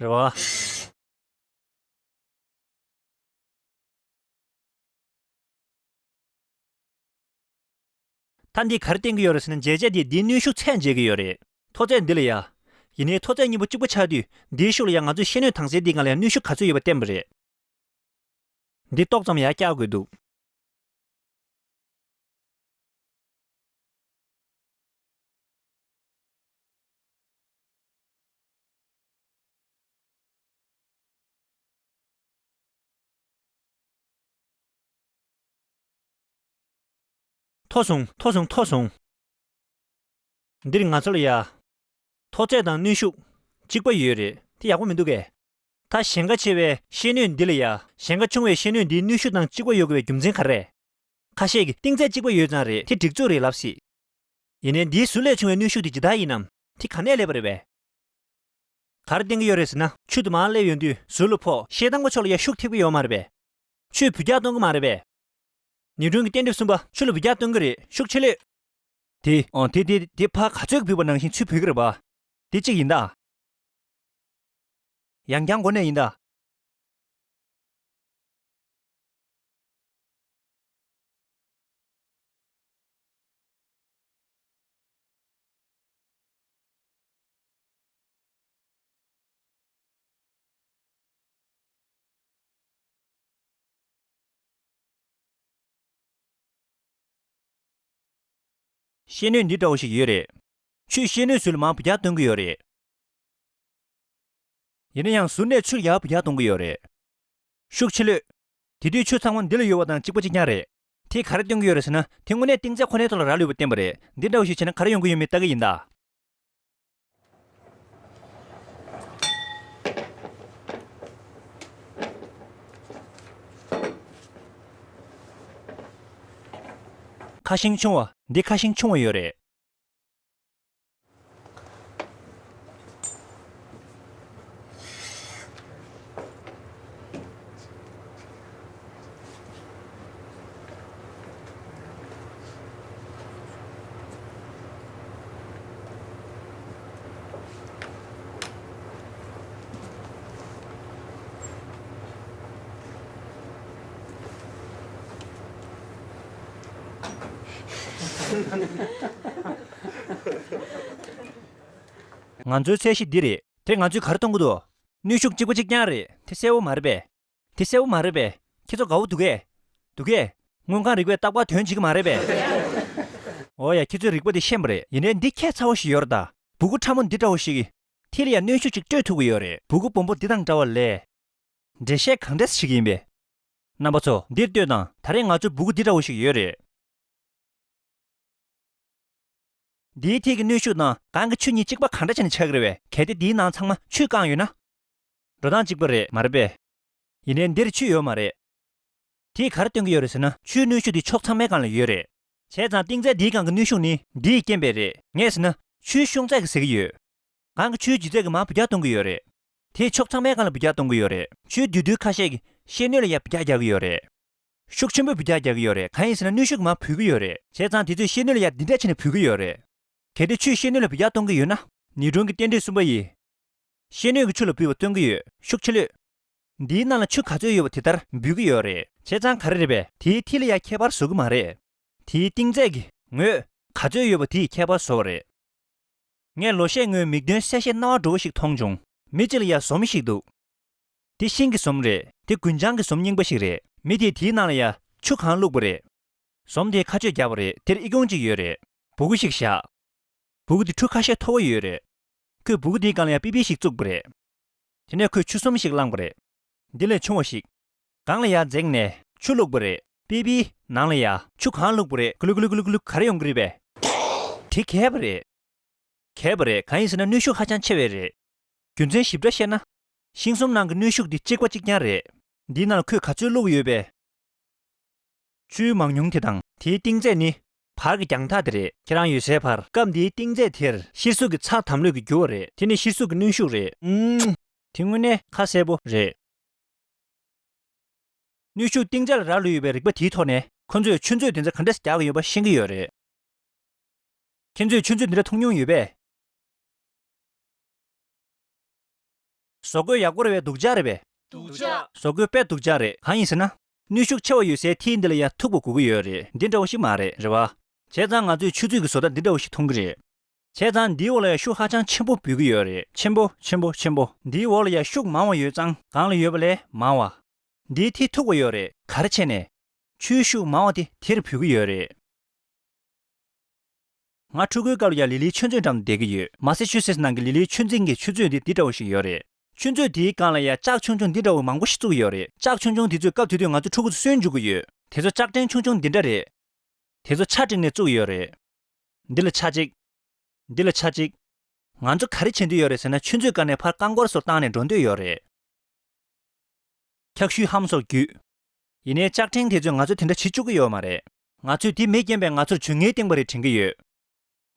རེད་བ། ད་འདིས་ག་རེ་བསྟན་གྱི་ཡོད་རེད་ཟེར་ན། འཇལ་ཆས་འདིས་འདིའི་གནོན་ཤུགས་ཚད་འཇལ་གྱི་ཡོད་རེད། མཐོ་ཚད་འདི་ལ་ཡ། ཡིན་ནའི་མཐོ་ཚད་གཉིས་པོ་གཅིག་པ་ཆགས་དུས་འདིའི་ཤུགས་ལ་ཡ་ང་ཚོས་ཤེལ་སྣོད་དྭངས་གསལ་འདིའི་སྒང་ལ་ཡ་གནོན་ཤུགས་ག་ཚོད་ཡོད་པ་བསྟན་པ་རེད། འདི་ཏོག་ཙམ་ཡར་བཀྱག་དགོས་འདུག་མཐོ་སོང་། མཐོ་སོང་། མཐོ་སོང་། འདིར་ང་ཚོ་ལ་ཡ། མཐོ་ཚད་དང་གནོན་ཤུགས་གཅིག་པ་ཡོད་རེད། དེ་ཡག་པོ་མི་འདུག་གས། ད་ཞེང་ཁ་ཆེ་བའི་ཤེལ་སྣོད་འདི་ལ་ཡ། ཞེང་ཁ་ཆུང་བའི་ཤེལ་སྣོད་འདིའི་གནོན་ཤུགས་དང་གཅིག་པ་ཡོད་དགོས་པའི་རྒྱུ་མཚན་ག་རེ་རེད། ཁ་ཤས་ཀྱིས་གཏིང་ཚད་གཅིག་པ་ཡོད་ཙང་རེད། དེ་སྒྲིག་འཛུགས་རེད་ལབ་སྲིད། ཡིན་ནའི་འདིའི་ཟུར་ལས་བྱུང་བའི་གནོན་ཤུགས་དེ་ཇི་ལྟར་ཡིན་ནམ། དེ་ག་ནས་སླེབས་པ་རེད་པས། ག་རེ་བསྟན་གྱི་ཡོད་རེད་ཟེར་ན། ཆུ་དེ་མར་སླེབས་ཡོང་དུས་ཟུར་ལ་ཕོག་ཤེལ་དྭངས་པ་ཕྱོགས་ལ་ཡ་ཤུགས་ཐེབས་ཀྱི་ཡོད་མ་རེད་པས། ཆུས་འབུད་རྒྱག་གཏོང་གི་མ་རེད་པས། ནིའུ་ཊོན་གྱི་རྟེན་འབྲེལ་གསུམ་པ་ཆུ་ལ་འབུད་རྒྱག་གཏོང་གི་རེད། ཤུགས་ཆེ་ལོས། དེ་ཨོ་དེ་དེ་དེ་ཕར་ག་ཚོད་འབུད་པ་ནང་བཞིན་ཆུས་འབུད་ཀྱི་རེད་པ། དེ་གཅིག་ཡིན་ད། ཡང་བསྐྱར་འགོ་ནས་ཡིན་ད། ཤེལ་སྣོད་འདི་འདྲ་བོ་ཞིག་ཡོད་རེད། ཆུས་ཤེལ་སྣོད་ཟུར་ལ་མར་འབུད་རྒྱག་གཏོང་གི་ཡོད་རེད། ཡིན་ན་ཡང་ཟུར་ནས་ཆུ་ཡར་འབུད་རྒྱག་གཏོང་གི་ཡོད་རེད། ཤུགས་ཆེ་ལོས། དེ་དུས་ཆུ་ཚང་མ་འདི་ལ་ཡོད་པ་དང་གཅིག་པ་གཅིག་རྐྱང་རེད། དེས་ག་རེ་སྟོན་གྱི་ཡོད་རེད་ཟེར་ན། དེ་དངོས་གནས་གཏིང་ཚད་ཁོ་ནའི་ཐོག་ལ་རག་ལུས་པ་བསྟན་པ་རེད། འདི་འདྲ་བོ་ཞིག་བྱས་ན་ག་རེ་ཡོང་གི་ཡོད་མེད་ལྟ་གི་ཡིན་ད། ཁ་ཤིང་ཆུང་བ། འདི་ཁ་ཤིང་ཆུང་བ་ཡོད་རེད། ང་ཚོའི་ཚད་གཞི་འདི་རེད། དེ་ང་ཚོས་ག་རེ་མཐོང་གི་འདུག་གནོན་ཤུགས་གཅིག་པ་གཅིག་རྐྱང་རེད། དེ་གསལ་པོ་མ་རེད་པས། དེ་གསལ་པོ་མ་རེད་པས། ཁྱེད་ཚོ་དགའ་བོ་འདུག་གས། འདུག་གས། དངུལ་ཁང་རིག་པས་རྟག་པར་དོན་བྱེད་ཀྱི་མ་རེད་པས། འོ་ཡ། ཁྱེད་ཚོའི་རིག་པ་དེ་ཤེས་པ་རེད། ཡིན་ནའི་འདི་ཁྱད་མཚར་པོ་ཞིག་ཡོད་རེད་ད། སྦུ་གུ་ཕྲ་མོ་འདི་འདྲ་བོ་ཞིག་གིས་མཐིལ་ལ་ཡ་གནོན་ཤུགས་ཅིག་སྤྲོད་ཐུབ་ཀྱི་ཡོད་རེད། སྦུ་གུ་སྦོམ་པོ་འདི་དང་འདྲ་བ་ལས། འགྲེལ་བཤད་གང་འདྲས་བྱེད་ཀྱི་ཡིན་པས། རྣམ་པ་ཚོ་འདིར་ལྟོས་དང་། ད་རེས་ང་ཚོའི་སྦུ་གུ་འདི་འདྲ་བོ་ཞིག་ཡོད་རེད། འདིའི་མཐིལ་གྱི་གནོན་ཤུགས་དང་སྒང་གི་ཆུ་གཉིས་གཅིག་པ་གང་འདྲ་བྱས་ནས་ཆགས་ཀྱི་རེད་པས། གལ་ཏེ་འདིའི་ནང་ཚང་མ་ཆུས་བཀང་ཡོད་ན། འགྲོ་སྟངས་གཅིག་པ་རེད་མ་རེད་པས། ཡིན་ནའི་འདིར་ཆུ་ཡོད་མ་རེད། དེས་ག་རེ་སྟོན་གྱི་ཡོད་རེད་ཟེར་ན། ཆུའི་གནོན་ཤུགས་དེ་ཕྱོགས་ཚང་མའི་སྒང་ལ་ཡོད་རེད། བྱས་ཙང་གཏིང་ཚད་འདིའི་སྒང་གི་གནོན་ཤུགས་ནི་འདིའི་རྐྱེན་པས་རེད། ངས་ཟེར་ན་ཆུའི་ཤོང་ཚད་ཀྱིས་ཟེར་གྱི་ཡོད། སྒང་གི་ཆུའི་ལྗིད་ཚད་ཀྱིས་མར་འབུད་རྒྱག་གཏོང་གི་ཡོད་རེད། དེས་ཕྱོགས་ཚང་མའི་སྒང་ལ་འབུད་རྒྱག་གཏོང་གི་ཡོད་རེད། ཆུའི་འདུས་རྡུལ་ཁ་ཤས་ཀྱིས་ཤེལ་སྣོད་ལ་ཡ་འབུད་རྒྱག་རྒྱག་གི་ཡོད་རེད། ཤུགས་ཆེན་པོས་འབུད་རྒྱག་རྒྱག་གི་ཡོད་རེད། གང་ཡིན་ཟེར་ན་གནོན་ཤུགས་ཀྱིས་མར་བུད་ཀྱི་ཡོད་རེད། བྱས་ཙང་དེ་ཚོས་ཤེལ་སྣོད་ལ་ཡ་འདི་འདྲ་བྱས་ནས་བུད་ཀྱི་ཡོད་རེད། གལ་ཏེ་ཆུས་ཤེལ་སྣོད་ལ་འབུད་རྒྱག་གཏོང་གི་ཡོད་ན། ནིའུ་ཊོན་གྱི་རྟེན་འབྲེལ་གསུམ་པ་ཡིས། ཤེལ་སྣོད་ཀྱིས་ཆུ་ལ་འབུད་པ་སྟོན་གྱི་ཡོད། ཤུགས་ཆེ་ལོས། འདིའི་ནང་ལ་ཆུ་ག་ཚོད་ཡོད་པ་དེ་ལྟར་འབུད་ཀྱི་ཡོད་རེད། བྱས་ཙང་ག་རེ་རེད་པས། དེའི་མཐིལ་ལ་ཡ་ཁྱད་པར་བཟོ་གི་མ་རེད། དེའི་གཏིང་ཚད་ཀྱི་ངོས་ག་ཚོད་ཡོད་པ་དེས་ཁྱད་པར་བཟོ་བ་རེད། ངས་ལོ་ཤས་སྔོན་མིག་མདུན་གསལ་བཤད་སྣང་བ་འགྲོ་བ་ཞིག་མཐོང་བྱུང་། མི་གཅིག་ལ་ཡ་ཟོམ་ཞིག་འདུག་དེ་ཤིང་གི་ཟོམ་རེད། དེ་རྒུན་ཆང་གི་ཟོམ་རྙིང་པ་ཞིག་རེད། མི་དེས་དེའི་ནང་ལ་ཡ་ཆུ་གང་བླུགས་པ་རེད། ཟོམ་དེ་ཁ་གཅོད་བརྒྱབ་པ་རེད། དེར་ཨི་ཁུང་གཅིག་ཡོད་རེད། སྦུ་གུ་ཞིག་བཞག་སྦུ་གུ་དེ་ཁྲུ་ཁ་ཤས་མཐོ་བོ་ཡོད་རེད། ཁོས་སྦུ་གུ་དེའི་སྒང་ལ་ཡ་པི་པི་ཞིག་བཙུགས་པ་རེད། དེ་ནས་ཁོས་ཆུ་ཟོམ་ཞིག་བླངས་པ་རེད། འདི་ལས་ཆུང་བ་ཞིག་སྒང་ལ་ཡར་འཛེགས་ནས་ཆུ་བླུགས་པ་རེད། པི་པིའི་ནང་ལ་ཡ་ཆུ་གང་བླུགས་པ་རེད། གུ་ལུ་གུ་ལུ་གུ་ལུ་གུ་ལུ་ག་རེ་ཡོང་གི་རེད་པས། དེ་གས་པ་རེད། གས་པ་རེད། གང་ཡིན་ཟེར་ན་གནོན་ཤུགས་ཧ་ཅང་ཆེ་བས་རེད། རྒྱུ་མཚན་ཞིབ་ཕྲ་བཤད་ན། ཤིང་ཟོམ་ནང་གི་གནོན་ཤུགས་འདི་གཅིག་པ་གཅིག་རྐྱང་རེད། འདིའི་ནང་ལ་ཁོས་ག་ཚོད་བླུགས་ཡོད་པས། ཆུའི་མང་ཉུང་དེ་དང་དེའི་གཏིང་ཚད་ནི། བར་གྱི་རྒྱང་ཐག་དེ་རེད། ཁྱེད་རང་ཡོད་སའི་བར། སྐབས་འདིའི་གཏིང་ཚད་དེར་གཤེར་གཟུགས་ཀྱི་ཚགས་དམ་ལྷོད་ཀྱི་འགྱུར་བ་རེད། དེ་ནི་གཤེར་གཟུགས་ཀྱི་གནོན་ཤུགས་རེད། ཨུམ། དེ་དངོས་གནས་ཁ་གསལ་པོ་རེད། གནོན་ཤུགས་གཏིང་ཚད་ལ་རག་ལུས་ཡོད་པའི་རིག་པ་དེའི་ཐོག་ནས་ཁོ་ཚོས་ཆུ་མཛོད་དེ་ཚོ་ག་འདྲ་རྒྱག་གི་ཡོད་པ་ཤེས་ཀྱི་ཡོད་རེད། ཁྱེད་ཚོས་ཆུ་མཛོད་འདི་འདྲ་མཐོང་མྱོང་ཡོད་པས། བཟོ་བཀོད་ཡག་པོ་རེད་པས། སྡུག་ཅག་རེད་པས། སྡུག་ཅག་བཟོ་བཀོད་དཔེ་སྡུག་ཅག་རེད། གང་ཡིན་ཟེར་ན། གནོན་ཤུགས་ཆེ་བ་ཡོད་སའི་མཐིལ་འདི་ལ་ཡ་ཐུག་པ་དགོས་ཀྱི་ཡོད་རེད། འདི་འདྲ་བོ་ཞིག་མ་རེད། རེད་པ། བྱས་ཙང་ང་ཚོས་ཆུ་མཛོད་ཀྱི་བཟོ་ལྟ་འདི་འདྲ་བོ་ཞིག་མཐོང་གི་རེད། བྱས་ཙང་འདིའི་འོག་ལ་ཡ་ཤུགས་ཧ་ཅང་ཆེན་པོ་འབུད་ཀྱི་ཡོད་རེད། ཆེན་པོ་ཆེན་པོ་ཆེན་པོ། འདིའི་འོག་ལ་ཡ་ཤུགས་མང་བ་ཡོད་ཙང་སྒང་ལ་ཡོད་པ་ལས་མང་བ། འདིའི་མཐིལ་ཐུག་པ་ཡོད་རེད། ག་རེ་བྱས་ནས། ཆུའི་ཤུགས་མང་བ་དེ་དེར་འབུད་ཀྱི་ཡོད་རེད། ང་ཕྲུ་གུའི་སྐབས་ལ་ཡང་ལི་ལིའི་ཆུ་མཛོད་འགྲམ་དུ་བསྡད་ཀྱི་ཡོད། མ་སེ་ཆུ་སེ་ཊི་ནང་གི་ལི་ལིའི་ཆུ་འཛིན་གྱི་ཆུ་མཛོད་འདི་འདི་འདྲ་བོ་ཞིག་ཡོད་རེད། ཆུ་མཛོད་དེའི་སྒང་ལ་ཡང་ལྕགས་ཆུང་ཆུང་འདི་འདྲ་བོ་མང་པོ་ཞིག་བཙུགས་ཡོད་རེད། ལྕགས་ཆུང་ཆུང་དེ་ཚོས་སྐབས་དེ་དུས་ང་ཚོ་ཕྲུ་གུ་ཚོ་སུན་འཇུག་གི་ཡོད། དེ་ཚོ་ལྕགས་ཕྲེང་ཆུང་ཆུང་འདི་འདྲ་རེད། དེ་ཚོ་ཆ་བསྒྲིགས་ནས་བཙུགས་ཡོད་རེད། འདི་ལ་ཆ་གཅིག་འདི་ལ་ཆ་གཅིག་ང་ཚོ་ག་རེ་བྱེད་འདོད་ཡོད་རེད་ཟེར་ན། ཆུ་མཛོད་སྒང་ནས་ཕར་རྐང་འཁོར་སོགས་བཏང་ནས་འགྲོ་འདོད་ཡོད་རེད། འཁྱག་ཤུལ་ཧམ་སོགས་བརྒྱུད། ཡིན་ནའི་ལྕགས་ཕྲེང་དེ་ཚོས་ང་ཚོ་དེ་འདྲ་བྱེད་བཅུག་གི་ཡོད་མ་རེད། ང་ཚོས་དེ་མི་སྐྱོན་པས་ང་ཚོར་ཇུས་ངན་བསྟན་པ་རེད་དྲན་གྱི་ཡོད།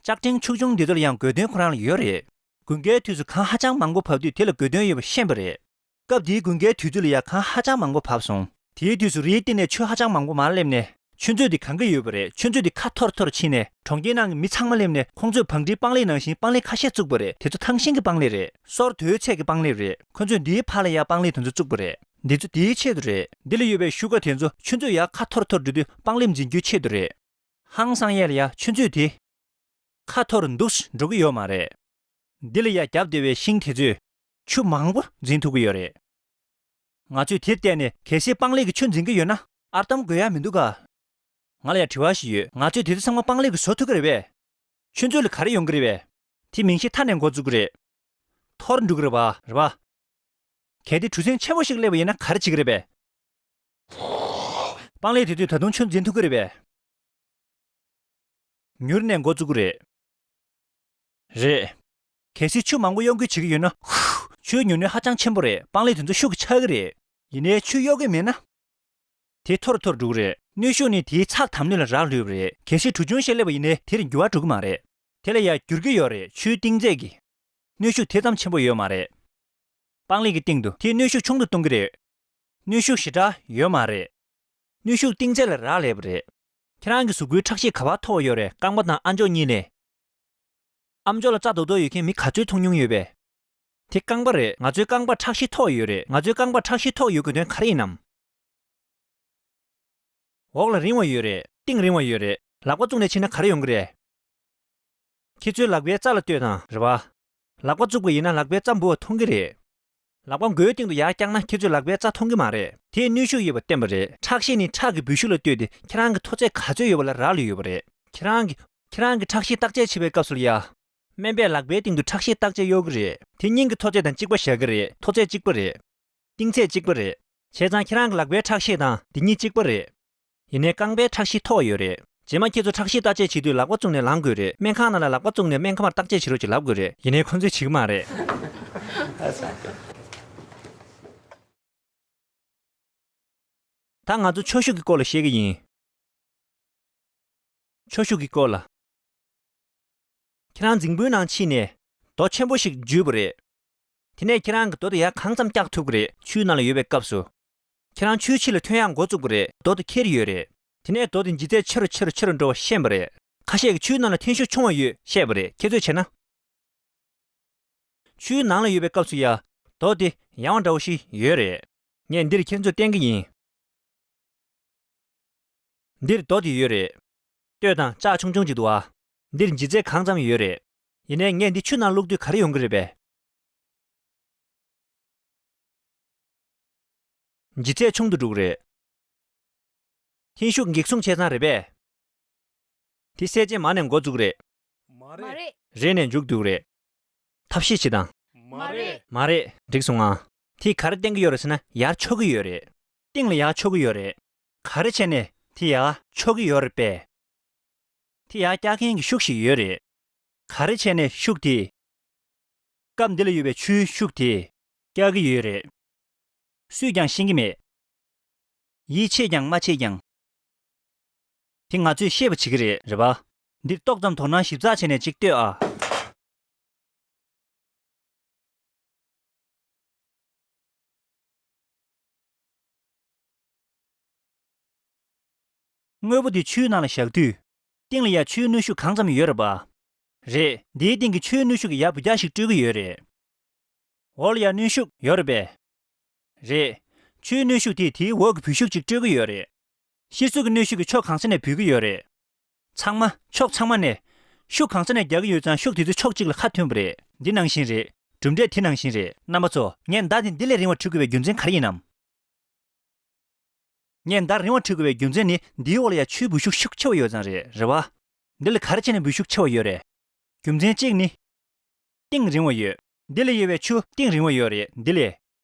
ལྕགས་ཕྲེང་ཆུང་ཆུང་འདི་ཚོ་ལ་ཡང་དགོས་དོན་ཁོ་རང་ལ་ཡོད་རེད། དགུན་ཁའི་དུས་སུ་གངས་ཧ་ཅང་མང་པོ་བབས་དུས་དེ་ལ་དགོས་དོན་ཡོད་པ་ཤེས་པ་རེད། སྐབས་དེའི་དགུན་ཁའི་དུས་ཚོད་ལ་ཡང་གངས་ཧ་ཅང་མང་པོ་བབས་སོང་། དེའི་དུས་སུ་རིའི་སྟེང་ནས་ཆུ་ཧ་ཅང་མང་པོ་མར་སླེབས་ནས་ཆུ་མཛོད་དེ་གང་གི་ཡོད་པ་རེད། ཆུ་མཛོད་དེ་ཁ་འཐོར་འཐོར་ཕྱིན་ནས་གྲོང་ཁྱེར་ནང་གི་མི་ཚང་མ་སླེབས་ནས་ཁོང་ཚོས་བང་སྒྲིག་སྤང་ལེབ་ནང་བཞིན་སྤང་ལེབ་ཁ་ཤས་བཙུགས་པ་རེད། དེ་ཚོ་ཐང་ཤིང་གི་སྤང་ལེབ་རེད། སོར་དོའི་ཚད་ཀྱི་སྤང་ལེབ་རེད། ཁོ་ཚོས་འདིའི་ཕར་ལ་ཡ་སྤང་ལེབ་དེ་ཚོ་བཙུགས་པ་རེད། འདི་ཚོ་དེའི་ཆེད་དུ་རེད། འདི་ལ་ཡོད་པའི་ཤུགས་ཀ་དེ་ཚོ་ཆུ་མཛོད་ཡར་ཁ་འཐོར་འཐོར་འགྲོ་དུས་སྤང་ལེབ་འཛིན་རྒྱུའི་ཆེད་དུ་རེད། ཧང་སང་ཡས་ལ་ཡ་ཆུ་མཛོད་དེ་ཁ་འཐོར་འདུག་འགྲོ་གི་ཡོད་མ་རེད། འདི་ལ་ཡ་རྒྱབ་བདེ་བའི་ཤིང་དེ་ཚོས་ཆུ་མང་པོ་འཛིན་ཐུབ་ཀྱི་ཡོད་རེད། ང་ཚོས་དེར་བལྟས་ནས་གལ་སྲིད་སྤང་ལེབ་ཀྱིས་ཆུ་འཛིན་གྱི་ཡོད་ན་ཨར་འདམ་དགོས་ཡ་མི་འདུག་ག་ང་ལ་ཡ་དྲི་བ་ཞིག་ཡོད། ང་ཚོས་དེ་ཚོ་ཚང་མ་སྤང་ལེབ་ཀྱིས་བཟོ་ཐུབ་ཀྱི་རེད་པས། ཆུ་མཛོད་ལ་ག་རེ་ཡོང་གི་རེད་པས། དེ་མིང་གཞི་མཐའ་ནས་འགོ་བཙུགས་ཀྱི་རེད། འཐོར་འགྲོ་གི་རེད་པ། རེད་པ། གལ་ཏེ་གྲུ་གཟིངས་ཆེན་པོ་ཞིག་སླེབས་པ་ཡིན་ན་ག་རེ་བྱེད་ཀྱི་རེད་པས། སྤང་ལེབ་དེ་ཚོས་ད་དུང་ཆུ་འཛིན་ཐུབ་ཀྱི་རེད་པས། མྱུར་ནས་འགོ་བཙུགས་ཀྱི་རེད། རེད། གལ་སྲིད་ཆུ་མང་པོ་གཡོག་རྒྱུ་བྱེད་ཀྱི་ཡོད་ན། ཧུ། ཆུའི་ཉུང་ནུས་ཧ་ཅང་ཆེན་པོ་རེད། སྤང་ལེབ་དེ་ཚོ་ཤུགས་ཀྱིས་ཆག་གི་རེད། ཡིན་ནའི་ཆུ་གཡོག་གི་མེད་ན། དེ་འཐོར་འཐོར་འགྲོ་གི་རེད། གནོན་ཤུགས་ནི་དེའི་ཚགས་དམ་ནུས་ལ་རག་ལུས་པ་རེད། གལ་སྲིད་གྲུ་ཆུང་ཞིག་སླེབས་པ་ཡིན་ནའི་དེར་འགྱུར་བ་འགྲོ་གི་མ་རེད། དེ་ལ་ཡང་འགྱུར་གྱི་ཡོད་རེད། ཆུའི་གཏིང་ཚད་ཀྱི་གནོན་ཤུགས་དེ་ཙམ་ཆེན་པོ་ཡོད་མ་རེད། སྤང་ལེབ་ཀྱི་སྟེང་དུ་དེས་གནོན་ཤུགས་ཆུང་དུ་གཏོང་གི་རེད། གནོན་ཤུགས་ཞེ་དྲག་ཡོད་མ་རེད། གནོན་ཤུགས་གཏིང་ཚད་ལ་རག་ལས་པ་རེད། ཁྱེད་རང་གི་གཟུགས་པོའི་ཁྲག་ཤེད་ག་པར་མཐོ་བ་ཡོད་རེད། རྐང་པ་དང་ཨ་མཆོག་གཉིས་ལས། ཨ་མཆོག་ལ་རྩ་རྡོག་རྡོག་ཡོད་མཁན་མི་ག་ཚོད་མཐོང་མྱོང་ཡོད་པས། དེ་རྐང་པ་རེད། ང་ཚོའི་རྐང་པར་ཁྲག་ཤེད་མཐོ་བ་ཡོད་རེད། ང་ཚོའི་རྐང་པར་ཁྲག་ཤེད་མཐོ་བ་ཡོད་དགོས་དོན་ག་རེ་ཡིན་ནམ། འོག་ལ་རིང་བ་ཡོད་རེད། གཏིང་རིང་བ་ཡོད་རེད། ལག་པ་བཙུགས་ནས་ཕྱིན་ན་ག་རེ་ཡོང་གི་རེད། ཁྱེད་ཚོའི་ལག་པའི་རྩ་ལ་ལྟོས་དང་། རེད་པ། ལག་པ་བཙུགས་པ་ཡིན་ན་ལག་པའི་རྩ་འབུ་བ་མཐོང་གི་རེད། ལག་པ་མགོའི་སྟེང་དུ་ཡར་བཀྱགས་ན་ཁྱེད་ཚོའི་ལག་པའི་རྩ་མཐོང་གི་མ་རེད། དེས་གནོན་ཤུགས་ཡོད་པ་བསྟན་པ་རེད། ཁྲག་ཤེད་ནི་ཁྲག་གི་འབུད་ཤུགས་ལ་ལྟོས་ཏེ་ཁྱེད་རང་གི་མཐོ་ཚད་ག་ཚོད་ཡོད་པ་ལ་རག་ལས་ཡོད་པ་རེད། ཁྱེད་རང་གི་ཁྱེད་རང་གི་ཁྲག་ཤེད་བརྟག་དཔྱད་བྱེད་པའི་སྐབས་སུ་ལ་ཡ། སྨན་པས་ལག་པའི་སྟེང་དུ་ཁྲག་ཤེད་བརྟག་དཔྱད་གཡོག་གི་རེད། དེ་སྙིང་གི་མཐོ་ཚད་དང་གཅིག་པ་བཞག་གི་རེད། མཐོ་ཚད་གཅིག་པ་རེད། གཏིང་ཚད་གཅིག་པ་རེད། བྱས་ཙང་ཁྱེད་རང་གི་ལག་པའི་ཁྲག་ཤེད་དང་འདི་གཉིས་གཅིག་པ་རེད། ཡིན་ནའི་རྐང་པའི་ཁྲག་ཤེད་མཐོ་བ་ཡོད་རེད། རྗེས་མ་ཁྱེད་ཚོ་ཁྲག་ཤེད་བརྟག་དཔྱད་བྱེད་དུས་ལག་པ་བཙུགས་ནས་ལངས་དགོས་རེད། སྨན་ཁང་ནང་ལ་ལག་པ་བཙུགས་ནས་སྨན་ཁང་མར་བརྟག་དཔྱད་བྱེད་རོགས་ཅེས་ལབ་དགོས་རེད། ཡིན་ནའི་ཁོང་ཚོས་བྱེད་ཀྱི་མ་རེད། ད་ང་ཚོ་ཁྱོ་ཤུག་གི་སྐོར་ལ་བཤད་ཀྱི་ཡིན། ཁྱོ་ཤུག་གི་སྐོར་ལ། ཁྱེད་རང་རྫིང་བུའི་ནང་ཕྱིན་ནས་རྡོ་ཆེན་པོ་ཞིག་འཇུས་པ་རེད། དེ་ནས་ཁྱེད་རང་གིས་རྡོ་དེ་ཡར་གང་ཙམ་བཀྱག་ཐུབ་ཀྱི་རེད། ཆུའི་ནང་ལ་ཡོད་པའི་སྐབས་སུ། ཁྱེད་རང་ཆུའི་ཕྱི་ལ་ཐོན་ཡག་འགོ་བཙུགས་པ་རེད། རྡོ་དེ་འཁྱེར་ཡོད་རེད། དེ་ནས་རྡོ་དེ་ལྗིད་ཚད་ཆེ་རུ་ཆེ་རུ་ཆེ་རུ་འགྲོ་བ་ཤེས་པ་རེད། ཁ་ཤས་ཀྱིས་ཆུའི་ནང་ལ་འཐེན་ཤུགས་ཆུང་བ་ཡོད་བཤད་པ་རེད། ཁྱེད་ཚོས་བྱས་ན། ཆུའི་ནང་ལ་ཡོད་པའི་སྐབས་སུ་ཡ། རྡོ་དེ་ཡང་བ་འདྲ་བོ་ཞིག་ཡོད་རེད། ངས་འདིར་ཁྱེད་ཚོར་བསྟན་གྱི་ཡིན། འདིར་རྡོ་དེ་ཡོད་རེད། ལྟོས་དང་། ལྕགས་ཆུང་ཆུང་ཅིག་འདུག་ཨ། འདིར་ལྗིད་ཚད་གང་ཙམ་ཡོད་རེད། ཡིན་ནའི་ངས་འདི་ཆུ་ནང་བླུགས་དུས་ག་རེ་ཡོང་གི་རེད་པས། ལྗིད་ཚད་ཆུང་དུ་འགྲོ་གི་རེད། འཐེན་ཤུགས་འགེབས་སྲུང་བྱས་ཙང་རེད་པས། དེ་གསལ་བྱེད་མ་ནས་འགོ་བཙུགས་རེད། མ་རེད། རེད་ནས་མཇུག་བསྡུ་རེད། ཐབས་ཤེས་བྱེད་དང་། མ་རེད། མ་རེད། འགྲིག་སོང་ང་། དེས་ག་རེ་བསྟན་གྱི་ཡོད་རེད་ཟེར་ན། ཡར་ཕྱོགས་ཀྱི་ཡོད་རེད། སྟེང་ལ་ཡར་ཕྱོགས་ཀྱི་ཡོད་རེད། ག་རེ་བྱས་ནས་དེ་ཡར་ཕྱོགས་ཀྱི་ཡོད་རེད་པས། དེ་ཡར་བཀྱག་མཁན་གྱི་ཤུགས་ཤིག་ཡོད་རེད། ག་རེ་བྱས་ནས་ཤུགས་དེ། སྐབས་འདི་ལ་ཡོད་པའི་ཆུའི་ཤུགས་དེ། བཀྱག་གི་ཡོད་རེད། སུས་ཀྱང་ཤེས་ཀྱི་མེད། ཡིད་ཆེས་ཀྱང་མ་ཆེས་ཀྱང་། དེ་ང་ཚོས་ཤེས་པ་བྱེད་ཀྱི་རེད། རེད་པ། འདིར་ཏོག་ཙམ་དོ་སྣང་ཞིབ་ཚགས་བྱས་ནས་ཅིག་ལྟོས་ཨ། དངོས་པོ་འདི་ཆུའི་ནང་ལ་བཞག་དུས། སྟེང་ལ་ཡ་ཆུའི་གནོན་ཤུགས་གང་ཙམ་ཡོད་རེད་པ། རེད། འདིའི་སྟེང་གི་ཆུའི་གནོན་ཤུགས་ཀྱིས་ཡ་འབུད་རྒྱག་ཞིག་སྤྲོད་ཀྱི་ཡོད་རེད། འོག་ལ་ཡ་གནོན་ཤུགས་ཡོད་རེད་པས། རེད། ཆུའི་གནོན་ཤུགས་དེས་དེའི་འོག་གི་འབུད་ཤུགས་ཅིག་སྤྲོད་ཀྱི་ཡོད་རེད། གཤེར་གཟུགས་ཀྱི་གནོན་ཤུགས་ཀྱིས་ཕྱོགས་གང་ས་ནས་འབུད་ཀྱི་ཡོད་རེད། ཚང་མ། ཕྱོགས་ཚང་མ་ནས། ཤུགས་གང་ས་ནས་རྒྱག་གི་ཡོད་ཙང་ཤུགས་དེ་ཚོ་ཕྱོགས་གཅིག་ལ་ཁ་ཐོན་པ་རེད། འདི་ནང་བཞིན་རེད། གྲུབ་འབྲས་དེ་ནང་བཞིན་རེད། རྣམ་པ་ཚོ། ངས་མདའ་དེ་འདི་ལས་རིང་བ་འཕྲུལ་དགོས་པའི་རྒྱུ་མཚན་ག་རེ་ཡིན་ནམ། ངས་མདའ་རིང་བ་འཕྲུལ་དགོས་པའི་རྒྱུ་མཚན་ནི་འདིའི་འོག་ལ་ཡ་ཆུའི་འབུད་ཤུགས་ཤུགས་ཆེ་བ་ཡོད་ཙང་རེད། རེད་བ། འདི་ལ་ག་རེ་བྱས་ནས་འབུད་ཤུགས་ཆེ་བ་ཡོད་རེད། རྒྱུ་མཚན་གཅིག་ནི། གཏིང་རིང་བ་ཡོད། འདི་ལ་ཡོད་པའི་ཆུ་གཏིང་རིང་བ་ཡོད་རེད། འདི་ལས།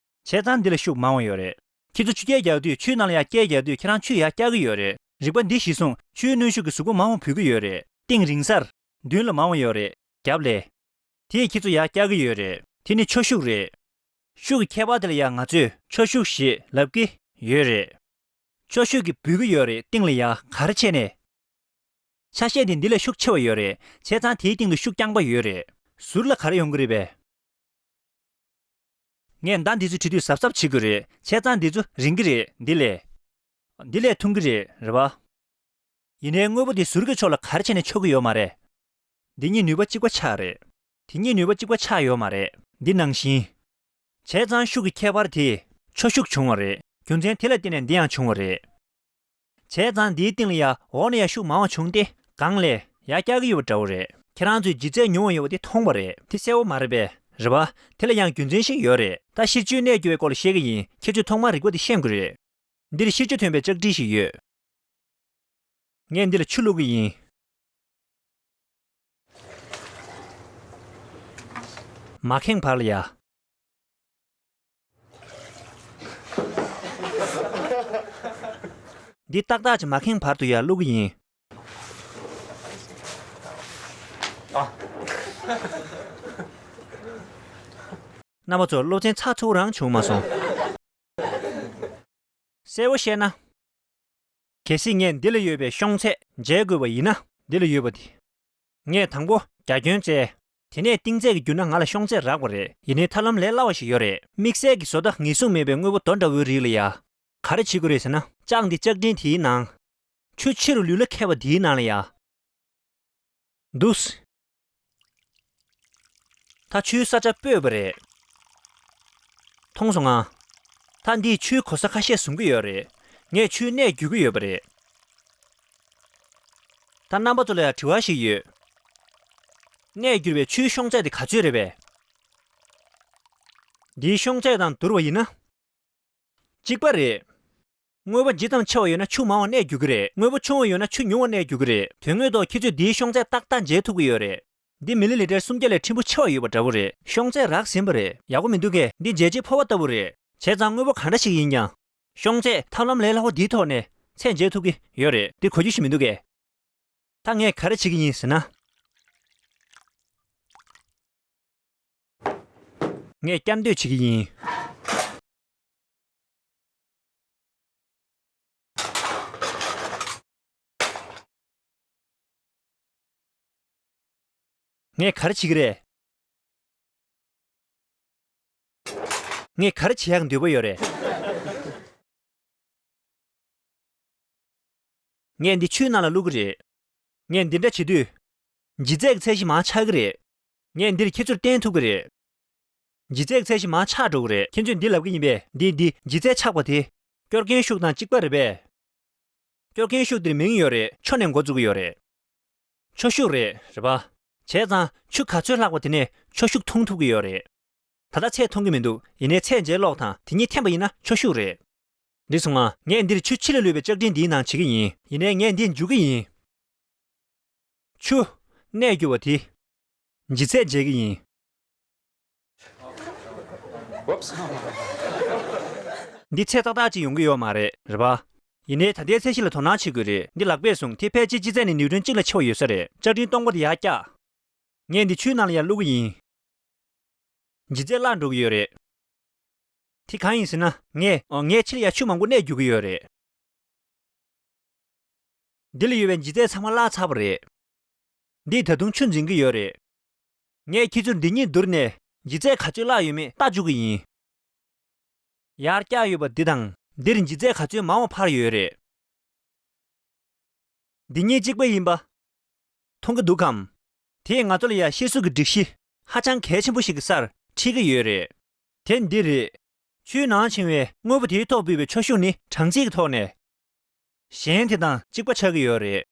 བྱས་ཙང་འདི་ལ་ཤུགས་མང་བ་ཡོད་རེད། ཁྱེད་ཚོ་ཆུ་རྐྱལ་རྒྱག་དུས་ཆུའི་ནང་ལ་ཡ་རྐྱལ་རྒྱག་དུས་ཁྱེད་རང་ཆུ་ཡར་བཀྱག་གི་ཡོད་རེད། རིག་པ་འདི་གཞིར་བཟུང་ཆུའི་གནོན་ཤུགས་ཀྱིས་གཟུགས་པོ་མང་བ་འབུད་ཀྱི་ཡོད་རེད། གཏིང་རིང་སར། མདུན་ལ་མང་བ་ཡོད་རེད། རྒྱབ་ལས། དེས་ཁྱེད་ཚོ་ཡར་བཀྱག་གི་ཡོད་རེད། དེ་ནི་ཆོས་ཤུགས་རེད། ཤུགས་ཀྱི་ཁྱད་པར་དེ་ལ་ཡང་ང་ཚོས་ཆོས་ཤུགས་ཞེས་ལབ་ཀྱི་ཡོད་རེད། ཆོས་ཤུགས་ཀྱིས་འབུད་ཀྱི་ཡོད་རེད། སྟེང་ལ་ཡ་ག་རེ་བྱས་ནས། ཆ་ཤས་དེ་འདི་ལས་ཤུགས་ཆེ་བ་ཡོད་རེད། བྱས་ཙང་དེའི་སྟེང་དུ་ཤུགས་རྐྱང་པ་ཡོད་རེད། ཟུར་ལ་ག་རེ་ཡོང་གི་རེད་པས། ངས་མདའ་འདི་ཚོ་བྲིས་དུས་གཟབ་གཟབ་བྱེད་དགོས་རེད། བྱས་ཙང་འདི་ཚོ་རིང་གི་རེད། འདི་ལས། འདི་ལས་ཐུང་གི་རེད། རེད་བ། ཡིན་ནའི་དངོས་པོ་འདི་ཟུར་གྱི་ཕྱོགས་ལ་ག་རེ་བྱས་ནས་འཕྱོག་གི་ཡོད་མ་རེད། འདི་གཉིས་ནུས་པ་གཅིག་པ་ཆགས་རེད། དེ་གཉིས་ནུས་པ་གཅིག་པ་ཆགས་ཡོད་མ་རེད། འདི་ནང་བཞིན། བྱས་ཙང་ཤུགས་ཀྱི་ཁྱད་པར་དེས་ཆོས་ཤུགས་བྱུང་བ་རེད། རྒྱུ་མཚན་དེ་ལ་བརྟེན་ནས་འདི་ཡང་བྱུང་བ་རེད། བྱས་ཙང་འདིའི་སྟེང་ལ་ཡ་འོག་ནས་ཡ་ཤུགས་མང་བ་བྱུང་སྟེ་སྒང་ལས་ཡར་བཀྱག་གི་ཡོད་པ་འདྲ་བོ་རེད། ཁྱེད་རང་ཚོས་ལྗིད་ཚད་ཉུང་བ་ཡོད་པ་དེ་མཐོང་བ་རེད། དེ་གསལ་བོ་མ་རེད་པས། རེད་བ། དེ་ལ་ཡང་རྒྱུ་མཚན་ཞིག་ཡོད་རེད། ད་གཤེར་ཆུའི་གནས་འགྱུར་བའི་སྐོར་ལ་བཤད་ཀྱི་ཡིན། ཁྱེད་ཚོས་ཐོག་མར་རིག་པ་དེ་ཤེས་དགོས་རེད། འདིར་གཤེར་ཆུ་ཐོན་པའི་ལྕགས་ཀྲིན་ཞིག་ཡོད། ངས་འདི་ལ་ཆུ་བླུག་གི་ཡིན། མ་ཁེངས་བར་ལ་ཡ། འདི་ཏག་ཏག་ཅིག་མ་ཁེངས་བར་དུ་ཡ་བླུག་གི་ཡིན། ཨ། རྣམ་པ་ཚོ། སློབ་ཚན་ཚགས་ཚུད་པོ་རང་བྱུང་མ་སོང་། གསལ་པོ་བཤད་ན། གལ་སྲིད་ངས་འདི་ལ་ཡོད་པའི་ཤོང་ཚད་འཇལ་དགོས་པ་ཡིན་ན། འདི་ལ་ཡོད་པ་དེ། ངས་དང་པོ་རྒྱ་ཁྱོན་བཙལ། དེ་ནས་གཏིང་ཚད་ཀྱིས་བསྒྱུར་ན་ང་ལ་ཤོང་ཚད་རག་པ་རེད། ཡིན་ནའི་ཐབས་ལམ་ལས་སླ་བ་ཞིག་ཡོད་རེད། དམིགས་བསལ་གྱི་བཟོ་ལྟ་ངེས་བཟུང་མེད་པའི་དངོས་པོ་རྡོ་འདྲ་བོའི་རིགས་ལ་ཡ། ག་རེ་བྱེད་དགོས་རེད་ཟེར་ན། ལྕགས་འདི་ལྕགས་ཀྲིན་དེའི་ནང་། ཆུ་ཕྱི་རུ་ལུད་ལ་ཁད་པ་དེའི་ནང་ལ་ཡ། འདུག་ད་ཆུའི་ས་ཆ་སྤོས་པ་རེད། མཐོང་སོང་ང་། ད་འདིས་ཆུའི་གོ་ས་ཁ་ཤས་བཟུང་གི་ཡོད་རེད། ངས་ཆུའི་གནས་བསྒྱུར་གྱི་ཡོད་པ་རེད། ད་རྣམ་པ་ཚོ་ལ་ཡང་དྲི་བ་ཞིག་ཡོད། གནས་བསྒྱུར་བའི་ཆུའི་ཤོང་ཚད་དེ་ག་ཚོད་རེད་པས། འདིའི་ཤོང་ཚད་དང་བསྡུར་བ་ཡིན་ན། གཅིག་པ་རེད། དངོས་པོ་ཇི་ཙམ་ཆེ་བ་ཡོད་ན་ཆུ་མང་བ་གནས་རྒྱུག་གི་རེད། དངོས་པོ་ཆུང་བ་ཡོད་ན་ཆུ་ཉུང་བ་གནས་རྒྱུག་གི་རེད། དོན་དངོས་ཐོག་ཁྱེད་ཚོས་འདིའི་ཤོང་ཚད་ཏག་ཏག་འཇལ་ཐུབ་ཀྱི་ཡོད་རེད། འདི་མི་ལི་ལི་ཊར་སུམ་བརྒྱ་ལས་ཕྲན་བུ་ཆེ་བ་ཡོད་པ་འདྲ་བོ་རེད། ཤོང་ཚད་རག་ཟིན་པ་རེད། ཡག་པོ་མི་འདུག་གས། འདི་འཇལ་བྱེད་ཕོར་པ་ལྟ་བུ་རེད། བྱས་ཙང་དངོས་པོ་ག་འདྲ་ཞིག་ཡིན་ཀྱང་། ཤོང་ཚད་ཐབས་ལམ་ལས་སླ་པོ་འདིའི་ཐོག་ནས་ཚད་འཇལ་ཐུབ་ཀྱི་ཡོད་རེད། འདི་གོ་རྒྱུ་ཞིག་མི་འདུག་གས། ད་ངས་ག་རེ་བྱེད་ཀྱི་ཡིན་ཟེར་ན། ངས་བསྐྱར་ཟློས་བྱེད་ཀྱི་ཡིན། ངས་ག་རེ་བྱེད་ཀྱི་རེད། ངས་ག་རེ་བྱེད་ཡག་འདོད་པ་ཡོད་རེད། ངས་འདི་ཆུའི་ནང་ལ་བླུག་གི་རེད། ངས་འདི་འདྲ་བྱེད་དུས། ལྗིད་ཚད་ཀྱི་ཚད་གཞི་མར་ཆག་གི་རེད། ངས་འདིར་ཁྱེད་ཚོར་བསྟན་ཐུབ་ཀྱི་རེད། ལྗིད་ཚད་ཀྱི་ཚད་གཞི་མར་ཆག་འགྲོ་གི་རེད། ཁྱེད་ཚོས་འདི་ལབ་ཀྱི་ཡིན་པས། འདི་འདི་ལྗིད་ཚད་ཆག་པ་དེ། སྐྱོར་མཁན་ཤུགས་དང་གཅིག་པ་རེད་པས། སྐྱོར་མཁན་ཤུགས་འདིར་མིང་ཡོད་རེད། ཆུ་ནས་འགོ་བཙུགས་ཀྱི་ཡོད་རེད། ཆུ་ཤུགས་རེད། རེད་པ། བྱས་ཙང་ཆུ་ག་ཚོད་ལྷག་པ་དེ་ནས་ཆུ་ཤུགས་ཐུང་ཐུབ་ཀྱི་ཡོད་རེད། ད་ལྟ་ཚད་མཐོང་གི་མི་འདུག་ཡིན་ནའི་ཚད་འཇལ་ཀློག་དང་དེ་གཉིས་འཐེན་པ་ཡིན་ན་ཆུ་ཤུགས་རེད། འགྲིག་སོང་ང་། ངས་འདིར་ཆུ་ཕྱི་ལ་ལུད་པའི་ལྕགས་ཀྲིན་འདིའི་ནང་བྱེད་ཀྱི་ཡིན། ཡིན་ནའི་ངས་འདི་འཇུ་གི་ཡིན། ཆུ། གནས་འགྱུར་བ་དེ། ལྗིད་ཚད་འཇལ་གྱི་ཡིན། Whoops. འདི་ཚད་ཏག་ཏག་ཅིག་ཡོང་གི་ཡོད་མ་རེད། རེད་པ། ཡིན་ནའི་ད་ལྟའི་ཚད་གཞི་ལ་དོ་སྣང་བྱེད་དགོས་རེད། འདི་ལག་པས་བཟུང་། དེ་ཕལ་ཆེར་ལྗིད་ཚད་ནི་ནིའུ་ཊོན་གཅིག་ལས་ཆེ་བ་ཡོད་ས་རེད། ལྕགས་ཀྲིན་སྟོང་པ་དེ་ཡར་བཀྱག་ངས་འདི་ཆུའི་ནང་ལ་ཡར་བླུག་གི་ཡིན། ལྗིད་ཚད་བརླག་འགྲོ་གི་ཡོད་རེད། དེ་གང་ཡིན་ཟེར་ན། ངས། ཨོ། ངས་ཕྱི་ལ་ཡར་ཆུ་མང་པོ་གནས་རྒྱུག་གི་ཡོད་རེད། འདི་ལ་ཡོད་པའི་ལྗིད་ཚད་ཚང་མ་བརླག་ཚར་བ་རེད། འདིས་ད་དུང་ཆུ་འཛིན་གྱི་ཡོད་རེད། ངས་ཁྱེད་ཚོར་འདི་གཉིས་བསྡུར་ནས་ལྗིད་ཚད་ག་ཚོད་བརླག་ཡོད་མེད་ལྟ་བཅུག་གི་ཡིན། ཡར་བཀྱགས་ཡོད་པ་འདི་དང་འདིར་ལྗིད་ཚད་ག་ཚོད་མང་བ་འཕར་ཡོད་རེད། འདི་གཉིས་གཅིག་པ་ཡིན་པ། མཐོང་གི་འདུག་གམ། དེས་ང་ཚོ་ལ་ཡང་བཤད་སྲོལ་གྱི་སྒྲིག་གཞི་ཧ་ཅང་གལ་ཆེན་པོ་ཞིག་གི་སར་ཁྲིད་ཀྱི་ཡོད་རེད། དེ་འདི་རེད། ཆུའི་ནང་འཆིང་བའི་དངོས་པོ་དེའི་ཐོག་སྤུས་པའི་ཁྱོ་ཤུག་ནི་གྲངས་ཚད་ཀྱི་ཐོག་ནས། གཞན་དེ་དང་གཅིག་པ་ཆགས་ཀྱི་ཡོད་རེད།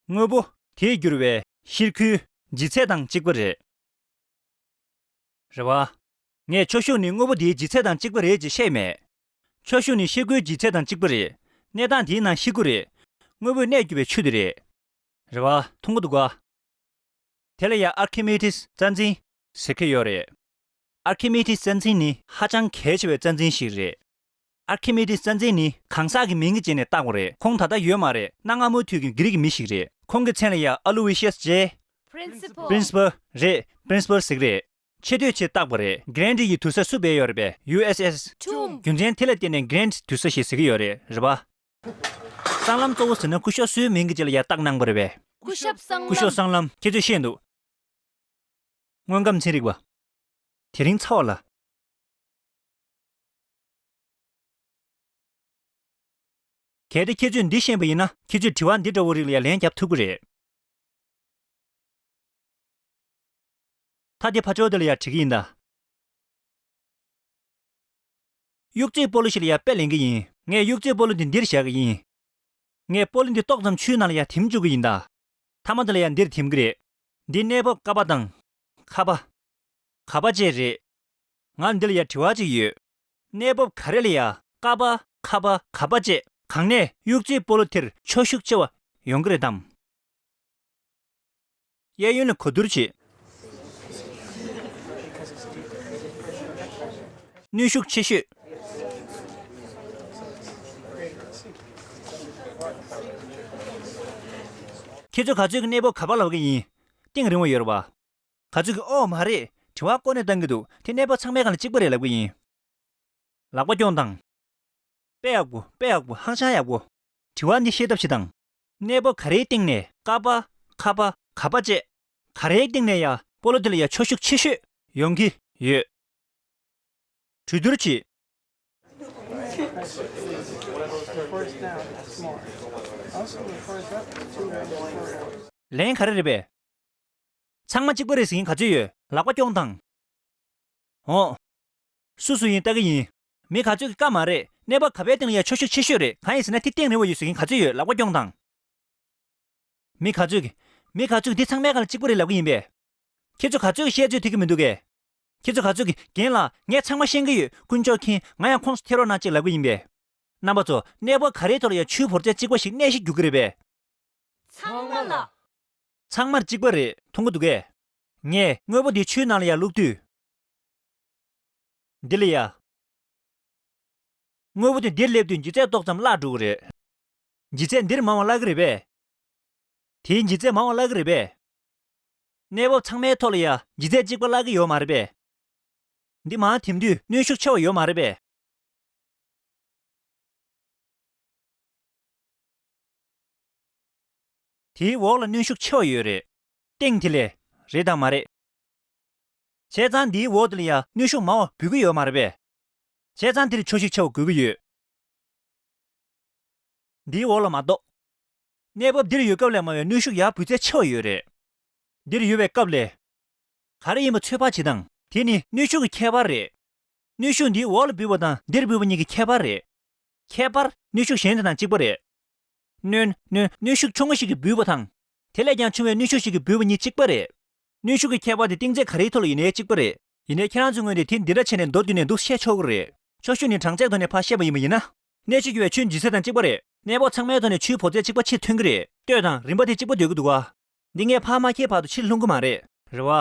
དངོས་པོ་དེས་བསྒྱུར་བའི་གཤེར་ཁུའི་ལྗིད་ཚད་དང་གཅིག་པ་རེད། རེད་བ། ངས་ཁྱོ་ཤུག་ནི་དངོས་པོ་དེའི་ལྗིད་ཚད་དང་གཅིག་པ་རེད་ཅེས་བཤད་མེད། ཁྱོ་ཤུག་ནི་གཤེར་ཁུའི་ལྗིད་ཚད་དང་གཅིག་པ་རེད། གནས་སྟངས་དེའི་ནང་གཤེར་ཁུ་རེད། དངོས་པོས་གནས་གྱུར་པའི་ཆུ་དེ་རེད། རེད་བ། མཐོང་གི་འདུག་ག། དེ་ལ་ཡང་ཨར་ཁི་མི་ཏིས་རྩ་འཛིན་ཟེར་གྱི་ཡོད་རེད། ཨར་ཁི་མི་ཏིས་རྩ་འཛིན་ནི་ཧ་ཅང་གལ་ཆེ་བའི་རྩ་འཛིན་ཞིག་རེད། ཨར་ཁི་མི་ཏིས་རྩ་འཛིན་ནི་གང་ཟག་གི་མིང་གི་རྗེས་ནས་བཏགས་པ་རེད། ཁོང་ད་ལྟ་ཡོད་མ་རེད། གནའ་སྔ་མོའི་དུས་ཀྱི་གྷི་རིག་མི་ཞིག་རེད། ཁོང་གི་མཚན་ལ་ཡང་ཨ་ལུ་ཝི་ཤི་ཡས་ཇེ། Principal། Principal་རེད། Principal་ཟེར་གི་རེད། ཆེ་བསྟོད་ཆེད་བཏགས་པ་རེད། གྷི་རན་ཌི་ཡི་དུར་ས་སུ་སྦས་ཡོད་རེད་པས། ཡུ་ཨེས་ཨེས། Tomb། རྒྱུ་མཚན་དེ་ལ་བརྟེན་ནས་གྷི་རན་ཌི་དུར་ས་ཞེས་ཟེར་གྱི་ཡོད་རེད། རེད་པ། སྲང་ལམ་གཙོ་བོ་ཟེར་ན་སྐུ་ཞབས་སུའི་མིང་གི་རྗེས་ལ་ཡང་བཏགས་གནང་བ་རེད་པས། སྐུ་ཞབས་སྲང་ལམ། སྐུ་ཞབས་སྲང་ལམ་ཁྱེད་ཚོས་ཤེས་འདུག་དངོས་ཁམས་ཚན་རིག་པ། དེ་རིང་ཚ་བ་ལ། གལ་ཏེ་ཁྱེད་ཚོས་འདི་ཤེས་པ་ཡིན་ན་ཁྱེད་ཚོས་དྲི་བ་འདི་འདྲ་བོ་རིགས་ལ་ཡང་ལན་རྒྱབ་ཐུབ་ཀྱི་རེད། ད་དེ་ཕ་ཇོ་དེ་ལ་ཡང་དྲི་གི་ཡིན་ད། གཡུག་རྩེད་སྤོ་ལོ་ཞིག་ལ་ཡང་དཔེ་ལེན་གི་ཡིན། ངས་གཡུག་རྩེད་སྤོ་ལོ་འདི་འདིར་བཞག་གི་ཡིན། ངས་སྤོ་ལོ་འདི་ཏོག་ཙམ་ཆུའི་ནང་ལ་ཡང་འཐིམ་བཅུག་གི་ཡིན་ད། མཐའ་མ་དེ་ལ་ཡང་འདིར་འཐིམ་གི་རེད། འདི་གནས་བབ་ཀ་པ་དང་། ཁ་པ། ག་པ་བཅས་རེད། ང་འདི་ལ་ཡང་དྲི་བ་གཅིག་ཡོད། གནས་བབ་ག་རེ་ལ་ཡང་ཀ་པ་ཁ་པ་ག་པ་བཅས་གང་ནས་གཡུག་རྩེད་སྤོ་ལོ་དེར་ཁྱོ་ཤུགས་ཆེ་བ་ཡོང་གི་རེད་དམ། གཡས་གཡོན་ལ་གོ་བསྡུར་བྱེད། གནོན་ཤུགས་ཆེ་ཤོས། ཁྱེད་ཚོ་ག་ཚོད་ཀྱི་གནས་བབ་ག་པ་ལབ་ཀྱི་ཡིན། གཏིང་རིང་བ་ཡོད་རེད་པ། ག་ཚོད་ཀྱི་ཨོ་མ་རེད། དྲི་བ་ཀོ་ནས་བཏང་གི་འདུག་དེ་གནས་བབ་ཚང་མའི་སྒང་ལ་གཅིག་པ་རེད་ལབ་ཀྱི་ཡིན། ལག་པ་རྐྱོང་དང་། དཔེ་ཡག་པོ། དཔེ་ཡག་པོ། ཧང་ཤང་ཡག་པོ། དྲི་བ་འདི་ཤེས་ཐབས་ཤིག་དང་། གནས་བབ་ག་རེའི་སྟེང་ནས་ཀ་པ་ཁ་པ་ག་པ་བཅས་ག་རེའི་སྟེང་ནས་ཡང་སྤོ་ལོ་དེ་ལ་ཡང་ཁྱོ་ཤུགས་ཆེ་ཤོས་ཡོང་གི་ཡོད། གྲོས་བསྡུར་གྱིས། ལན་ག་རེ་རེད་པས། ཚང་མ་གཅིག་པ་རེད་ཟེར་མཁན་ག་ཚོད་ཡོད། ལག་པ་རྐྱོང་དང་། འོ། སུ་སུ་ཡིན་ལྟ་གི་ཡིན། མི་ག་ཚོད་ཀྱི་བཀའ་མ་རེད། གནས་བབ་ག་པའི་སྟེང་ལ་ཡང་ཁྱོ་ཤུགས་ཆེ་ཤོས་རེད། གང་ཡིན་ཟེར་ན་དེ་སྟེང་རེད་བ་ཡོད་ཟེར་མཁན་ག་ཚོད་ཡོད། ལག་པ་རྐྱོང་དང་། མི་ག་ཚོད་ཀྱི། མི་ག་ཚོད་ཀྱི་འདི་ཚང་མའི་སྒང་ལ་གཅིག་པ་རེད་ལབ་གི་ཡིན་པས། ཁྱེད་ཚོ་ག་ཚོད་ཀྱི་བཤད་ཚོད་ཐིག་གི་མི་འདུག་གས། ཁྱེད་ཚོ་ག་ཚོད་ཀྱི་རྒན་ལགས་ངས་ཚང་མ་ཤེས་ཀྱི་ཡོད། དཀོན་མཆོག་མཁྱེན། ང་ཡང་ཁོངས་སུ་ཐེ་རོགས་གནང་ཅིག་ལབ་གི་ཡིན་པས། རྣམ་པ་ཚོ་གནས་བབ་ག་རེའི་ཐོག་ལ་ཡང་ཆུའི་བོར་རྫས་གཅིག་པ་ཞིག་གནས་གཞི་རྒྱུག་གི་རེད་པས། ཚང་མ་ལ། ཚང་མར་གཅིག་པ་རེད་མཐོང་གི་འདུག་གས། ངས་དངོས་པོ་འདི་ཆུའི་ནང་ལ་ཡར་བླུགས་དུས། འདི་ལ་ཡ། དངོས་པོ་དེ་འདིར་སླེབས་དུས་ལྗིད་ཚད་ཏོག་ཙམ་བརླག་འགྲོ་གི་རེད། ལྗིད་ཚད་འདིར་མང་བ་བརླག་གི་རེད་པས། དེའི་ལྗིད་ཚད་མང་བ་བརླག་གི་རེད་པས། གནས་བབ་ཚང་མའི་ཐོག་ལ་ཡ་ལྗིད་ཚད་གཅིག་པ་བརླག་གི་ཡོད་མ་རེད་པས། འདི་མར་འཐིམ་དུས་གནོན་ཤུགས་ཆེ་བ་ཡོད་མ་རེད་པས། དེའི་འོག་ལ་གནོན་ཤུགས་ཆེ་བ་ཡོད་རེད། སྟེང་དེ་ལས། རེད་དང་མ་རེད། བྱས་ཙང་འདིའི་འོག་དེ་ལ་ཡང་གནོན་ཤུགས་མང་བ་འབུད་ཀྱི་ཡོད་མ་རེད་པས། བྱས་ཙང་འདིར་ཁྱོ་ཤུགས་ཆེ་བ་དགོས་ཀྱི་ཡོད། འདིའི་འོག་ལ་མ་གཏོགས། གནས་བབ་འདིར་ཡོད་སྐབས་ལས་མང་བའི་གནོན་ཤུགས་ཡར་འབུད་ཚད་ཆེ་བ་ཡོད་རེད། འདིར་ཡོད་པའི་སྐབས་ལས། ག་རེ་ཡིན་པ་ཚོད་དཔག་བྱེད་དང་། དེ་ནི་གནོན་ཤུགས་ཀྱི་ཁྱད་པར་རེད། གནོན་ཤུགས་འདི་འོག་ལ་འབུད་པ་དང་འདིར་འབུད་པ་གཉིས་ཀྱི་ཁྱད་པར་རེད། ཁྱད་པར་གནོན་ཤུགས་གཞན་དེ་དང་གཅིག་པ་རེད། གནོན། གནོན། གནོན་ཤུགས་ཆུང་ངུ་ཞིག་གིས་འབུད་པ་དང་། དེ་ལས་ཀྱང་ཆུང་བའི་གནོན་ཤུགས་ཤིག་གིས་འབུད་པ་གཉིས་གཅིག་པ་རེད། གནོན་ཤུགས་ཀྱི་ཁྱད་པར་དེ་གཏིང་ཚད་ག་རེའི་ཐོག་ལ་ཡིན་ནའི་གཅིག་པ་རེད། ཡིན་ནའི་ཁྱེད་རང་ཚོའི་ངོས་ནས་དེ་འདི་འདྲ་བྱས་ནས་མདོར་བསྡུས་ནས་འདུག་བཤད་ཆོག་གི་རེད། ཁྱོ་ཤུགས་ནི་གྲངས་ཚད་ཐོག་ནས་ཕར་བཤད་པ་ཡིན་པ་ཡིན་ན། གནས་ཆུ་རྒྱུ་བའི་ཆུའི་ལྗིད་ཚད་དང་གཅིག་པ་རེད། གནས་བབ་ཚང་མའི་ཐོག་ནས་ཆུའི་བོར་ཚད་གཅིག་པ་ཕྱིར་ཐོན་གྱི་རེད། ལྟོས་དང་རིམ་པ་དེ་གཅིག་པ་སྡོད་ཀྱི་འདུག་ག། འདི་ངས་ཕར་མ་འཁྱེར་བར་དུ་ཕྱིར་ལྷུང་གི་མ་རེད། རེད་བ།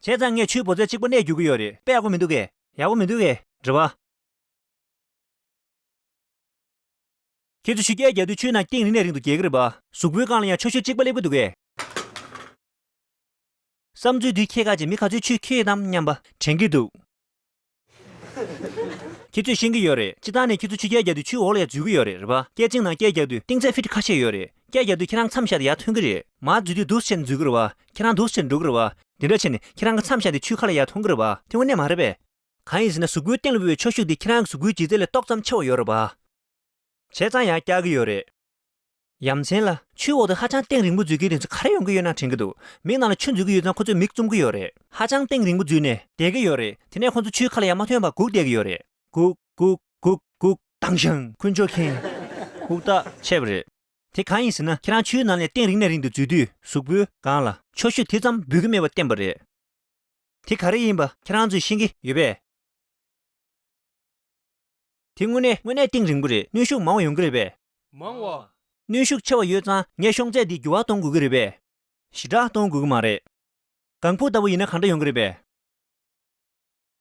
བྱས་ཙང་ངས་ཆུའི་བོར་ཚད་གཅིག་པ་གནས་རྒྱུག་གི་ཡོད་རེད། དཔེ་ཡག་པོ་མི་འདུག་གས། ཡག་པོ་མི་འདུག་གས། རེད་བ། ཁྱེད་ཚོ་ཆུ་རྐྱལ་རྒྱག་དུས་ཆུའི་ནང་གཏིང་རིང་ནས་རིང་དུ་རྒྱག་གི་རེད་པ། གཟུགས་པོའི་སྒང་ལ་ཡང་ཁྱོ་ཤུགས་གཅིག་པ་སླེབས་ཀྱི་འདུག་གས། བསམ་ཚུལ་འདི་ཁྱེད་ཁ་ཅིག་མི་ག་ཚོད་ཆུ་འཁྱེར་ཡོད་དམ་སྙམ་པ་དྲན་གྱི་འདུག། ཁྱེད་ཚོས་ཤེས་ཀྱི་ཡོད་རེད། སྤྱིར་བཏང་ནས་ཁྱེད་ཚོ་ཆུ་རྐྱལ་རྒྱག་དུས་ཆུའི་འོག་ལ་ཡར་འཛུལ་གྱི་ཡོད་རེད། རེད་པ། རྐྱལ་རྫིང་ནང་རྐྱལ་རྒྱག་དུས་གཏིང་ཚད་ཕི་ཊི་ཁ་ཤས་ཡོད་རེད། རྐྱལ་རྒྱག་དུས་ཁྱེད་རང་མཚམས་བཞག་སྟེ་ཡར་ཐོན་གྱི་རེད། མར་འཛུལ་དུས་འདུག་སེ་བྱས་ནས་འཛུལ་གྱི་རེད་པ། ཁྱེད་རང་འདུག་སེ་བྱས་ནས་འགྲོ་གི་རེད་པ། དེ་འདྲ་བྱས་ནས་ཁྱེད་རང་གི་མཚམས་བཞག་སྟེ་ཆུའི་ཁ་ལ་ཡར་ཐོན་གྱི་རེད་པ། དེ་དངོས་གནས་མ་རེད་པས། གང་ཡིན་ཟེར་ན་གཟུགས་པོའི་སྟེང་ལ་འབབ་པའི་ཁྱོ་ཤུགས་དེ་ཁྱེད་རང་གི་གཟུགས་པོའི་ལྗིད་ཚད་ལས་ཏོག་ཙམ་ཆེ་བ་ཡོད་རེད་པ། བྱས་ཙང་ཡར་བཀྱག་གི་ཡོད་རེད། ཡ་མཚན་ལ། ཆུའི་འོག་ཏུ་ཧ་ཅང་སྟེང་རིང་པོ་འཛུལ་མཁན་དེ་ཚོ་ག་རེ་ཡོང་གི་ཡོད་ན་དྲན་གྱི་འདུག་མིག་ནང་ལ་ཆུ་འཛུལ་གྱི་ཡོད་ཙང་ཁོ་ཚོས་མིག་བཙུམ་གྱི་ཡོད་རེད། ཧ་ཅང་སྟེང་རིང་པོ་འཛུལ་ནས་བསྡད་ཀྱི་ཡོད་རེད། དེ་ནས་ཁོ་ཚོ་ཆུའི་ཁ་ལ་ཡར་མ་ཐོན་པར་སྒུག་བསྡད་ཀྱི་ཡོད་རེད། སྒུག་སྒུག་སྒུག་སྒུག་དང་ཞང་། དཀོན་མཆོག་མཁྱེན། ཧུར་ཐག་ཆད་པ་རེད། དེ་གང་ཡིན་ཟེར་ན་ཁྱེད་རང་ཆུའི་ནང་ནས་སྟེང་རིང་ནས་རིང་དུ་འཛུལ་དུས་གཟུགས་པོའི་སྒང་ལ་ཁྱོ་ཤུགས་དེ་ཙམ་འབུད་ཀྱི་མེད་པ་བསྟན་པ་རེད། དེ་ག་རེ་ཡིན་པ་ཁྱེད་རང་ཚོས་ཤེས་ཀྱི་ཡོད་པས། དེ་དངོས་གནས་དངོས་གནས་གཏིང་རིང་པོ་རེད། གནོན་ཤུགས་མང་བ་ཡོང་གི་རེད་པས། མང་བ། གནོན་ཤུགས་ཆེ་བ་ཡོད་ཙང་ངས་ཤོང་ཚད་འདི་འགྱུར་བ་གཏོང་དགོས་ཀྱི་རེད་པས། ཞེ་དྲག་གཏོང་དགོས་ཀྱི་མ་རེད། ལྒང་ཕུག་ལྟ་བུ་ཡིན་ན་གང་འདྲ་ཡོང་གི་རེད་པས།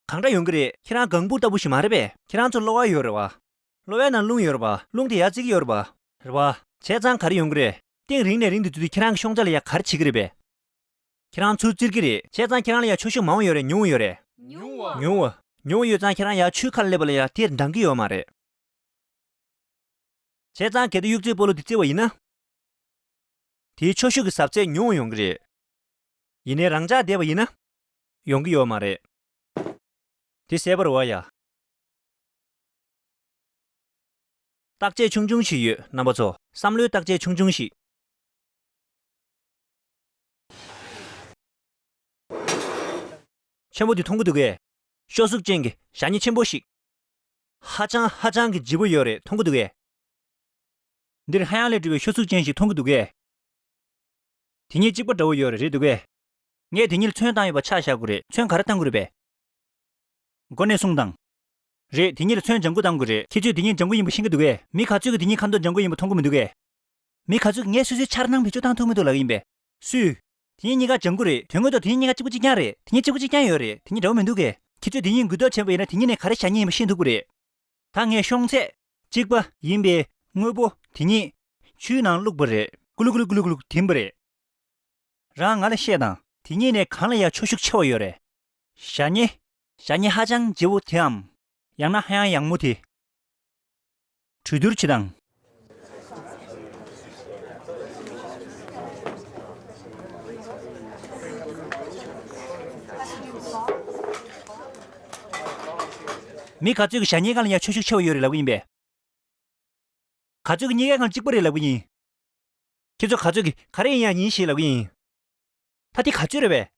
གང་འདྲ་ཡོང་གི་རེད། ཁྱེད་རང་ལྒང་ཕུག་ལྟ་བུ་ཞིག་མ་རེད་པས། ཁྱེད་རང་ཚོར་གློ་བ་ཡོད་རེད་པ། གློ་བའི་ནང་རླུང་ཡོད་རེད་པ། རླུང་དེ་ཡར་བརྩི་གི་ཡོད་རེད་པ། རེད་པ། བྱས་ཙང་ག་རེ་ཡོང་གི་རེད། སྟེང་རིང་ནས་རིང་དུ་འཛུལ་དུས་ཁྱེད་རང་གི་ཤོང་ཚད་ལ་ཡ་ག་རེ་བྱེད་ཀྱི་རེད་པས། ཁྱེད་རང་ཚུར་བཙིར་གྱི་རེད། བྱས་ཙང་ཁྱེད་རང་ལ་ཡ་ཁྱོ་ཤུགས་མང་བ་ཡོད་རེད། ཉུང་བ་ཡོད་རེད། ཉུང་བ། ཉུང་བ། ཉུང་བ་ཡོད་ཙང་ཁྱེད་རང་ཡ་ཆུའི་ཁ་ལ་སླེབས་པ་ལ་ཡ་དེར་འགྲང་གི་ཡོད་མ་རེད། བྱས་ཙང་གལ་ཏེ་གཡུག་རྩེའི་སྤོ་ལོ་འདི་བརྩི་བ་ཡིན་ན། དེའི་ཁྱོ་ཤུགས་ཀྱི་ཟབ་ཚད་ཉུང་བ་ཡོང་གི་རེད། ཡིན་ནའི་རང་འཇགས་བསྡད་པ་ཡིན་ན། ཡོང་གི་ཡོད་མ་རེད། དེ་གསལ་པོ་རེད་པ་ཡ། བརྟག་དཔྱད་ཆུང་ཆུང་ཞིག་ཡོད། རྣམ་པ་ཚོ། བསམ་བློའི་བརྟག་དཔྱད་ཆུང་ཆུང་ཞིག་ཆེན་པོ་དེ་མཐོང་གི་འདུག་གས། ཤོག་གཟུགས་ཅན་གྱི་ཞ་སྨྱུག་ཆེན་པོ་ཞིག་ཧ་ཅང་ཧ་ཅང་གི་ལྗིད་པོ་ཡོད་རེད། མཐོང་གི་འདུག་གས། འདིར་ཧ་ཡང་ལས་གྲུབ་པའི་ཤོག་གཟུགས་ཅན་ཞིག་མཐོང་གི་འདུག་གས། དེ་གཉིས་གཅིག་པ་འདྲ་བོ་ཡོད་རེད། རེད་འདུག་གས། ངས་དེ་གཉིས་ལ་ཚོན་བཏང་ཡོད་པ་ཆ་བཞག་དགོས་རེད། ཚོན་ག་རེ་བཏང་དགོས་རེད་པས། མགོ་ནས་གསུངས་དང་། རེད། དེ་གཉིས་ལ་ཚོན་ལྗང་གུ་བཏང་དགོས་རེད། ཁྱེད་ཚོས་དེ་གཉིས་ལྗང་གུ་ཡིན་པ་ཤེས་ཀྱི་འདུག་གས། མི་ག་ཚོད་ཀྱིས་དེ་གཉིས་ཁ་མདོག་ལྗང་གུ་ཡིན་པ་མཐོང་གི་མི་འདུག་གས། མི་ག་ཚོད་ཀྱིས་ངས་སོ་སོའི་ཆ་རེ་སྣང་བེད་སྤྱོད་བཏང་ཐུབ་མི་འདུག་ལབ་ཀྱི་ཡིན་པས། སུས། དེ་གཉིས་གཉིས་ཀ་ལྗང་གུ་རེད། དོན་དངོས་ཐོག་དེ་གཉིས་གཉིས་ཀ་གཅིག་པ་གཅིག་རྐྱང་རེད། དེ་གཉིས་གཅིག་པ་གཅིག་རྐྱང་ཡོད་རེད། དེ་གཉིས་འདྲ་བོ་མི་འདུག་གས། ཁྱེད་ཚོས་དེ་གཉིས་འགུལ་སྐྱོད་བྱས་པ་ཡིན་ན་དེ་གཉིས་ནས་ག་རེ་ཞ་སྨྱུག་ཡིན་པ་ཤེས་ཐུབ་ཀྱི་རེད། ད་ངས་ཤོང་ཚད་གཅིག་པ་ཡིན་པའི་དངོས་པོ་དེ་གཉིས་ཆུའི་ནང་བླུགས་པ་རེད། ཀུ་ལུ་ཀུ་ལུ་ཀུ་ལུ་ཀུ་ལུ་འཐེན་པ་རེད། རང་ང་ལ་བཤད་དང་། དེ་གཉིས་ནས་གང་ལ་ཡ་ཁྱོ་ཤུགས་ཆེ་བ་ཡོད་རེད། ཞ་སྨྱུག་ཞ་སྨྱུག་ཧ་ཅང་ལྗིད་པོ་དེའམ། ཡང་ན་ཧ་ཡང་ཡང་མོ་དེ། གྲོས་བསྡུར་བྱེད་དང་། མི་ག་ཚོད་ཀྱིས་ཞ་སྨྱུག་སྒང་ལ་ཡ་ཁྱོ་ཤུགས་ཆེ་བ་ཡོད་རེད་ལབ་ཀྱི་ཡིན་པས། ག་ཚོད་ཀྱིས་གཉིས་ཀའི་སྒང་ལ་གཅིག་པ་རེད་ལབ་ཀྱི་ཡིན། ཁྱེད་ཚོ་ག་ཚོད་ཀྱིས་ག་རེ་ཡིན་ཡང་ཡིན་ཞེས་ལབ་ཀྱི་ཡིན། ད་དེ་ག་ཚོད་རེད་པས།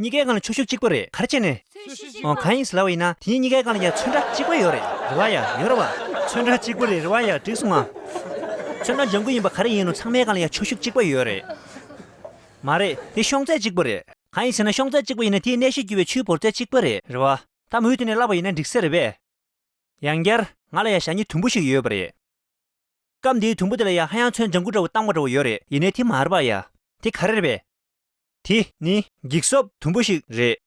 གཉིས་ཀའི་སྒང་ལ་ཁྱོ་ཤུགས་གཅིག་པ་རེད། ག་རེ་བྱས་ནས། ཚོན་ཤུགས་གཅིག་པ། ཨོ། གང་ཡིན་ཟེར་ལབ་པ་ཡིན་ན་དེ་གཉིས་གཉིས་ཀའི་སྒང་ལ་ཡ་ཚོན་ཁྲ་གཅིག་པ་ཡོད་རེད། རེད་པ་ཡ། ཡོད་རེད་པ། ཚོན་ཁྲ་གཅིག་པ་རེད། རེད་པ་ཡ། འགྲིག་སོང་ང་། ཚོན་ཁྲ་ལྗང་གུ་ཡིན་པ་ག་རེ་ཡིན་རུང་ཚང་མའི་སྒང་ལ་ཡ་ཁྱོ་ཤུགས་གཅིག་པ་ཡོད་རེད། མ་རེད། དེ་ཤོང་ཚད་གཅིག་པ་རེད། གང་ཡིན་ཟེར་ན་ཤོང་ཚད་གཅིག་པ་ཡིན་ན་དེའི་གནས་བཤད་བརྒྱུད་པའི་ཆུའི་བོར་ཚད་གཅིག་པ་རེད། རེད་པ། ད་མུ་མཐུད་ནས་བཀླགས་པ་ཡིན་ན་འགྲིག་ས་རེད་པས། ཡང་བསྐྱར། ང་ལ་ཡ་ཞ་སྨྱུག་དུམ་བུ་ཞིག་ཡོད་པ་རེད། སྐབས་འདིའི་དུམ་བུ་དེ་ལ་ཡ་ཧ་ཡང་ཚོན་ལྗང་གུ་འདྲ་བོ་སྟག་མོ་འདྲ་བོ་ཡོད་རེད། ཡིན་ནའི་དེ་མ་རེད་པ་ཡ། དེ་ག་རེ་རེད་པས། དེ་ནི་འགྱིག་སོབ་དུམ་བུ་ཞིག་རེད།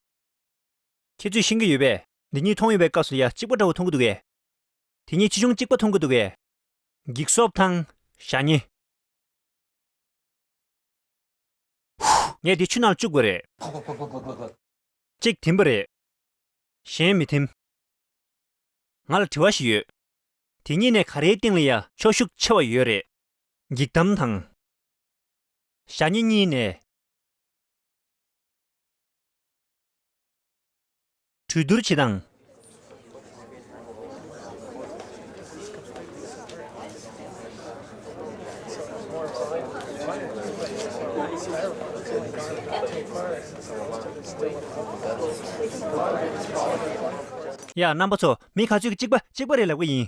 ཁྱེད་ཚོས་ཤེས་ཀྱི་ཡོད་པས། འདི་གཉིས་མཐོང་ཡོང་བའི་སྐབས་སུ་ཡ་གཅིག་པ་འདྲ་བོ་མཐོང་གི་འདུག་གས། དེ་གཉིས་ཆེ་ཆུང་གཅིག་པ་མཐོང་གི་འདུག་གས། འགྱིག་སོབ་དང་ཞ་སྨྱུག་ངས་འདི་ཆུ་ནང་ལ་བཅུག་དགོས་རེད། གཅིག་འཐེན་པ་རེད། གཞན་མི་འཐེན། ང་ལ་དྲི་བ་ཞིག་ཡོད། དེ་གཉིས་ནས་ག་རེའི་སྟེང་ལ་ཡ་ཁྱོ་ཤུགས་ཆེ་བ་ཡོད་རེད། འགྱིག་དམ་དང་། ཞ་སྨྱུག་གཉིས་ནས། གྲོས་བསྡུར་བྱེད་དང་། ཡ། རྣམ་པ་ཚོ། མི་ག་ཚོད་ཀྱིས་གཅིག་པ་གཅིག་པ་རེད་ལབ་ཀྱི་ཡིན།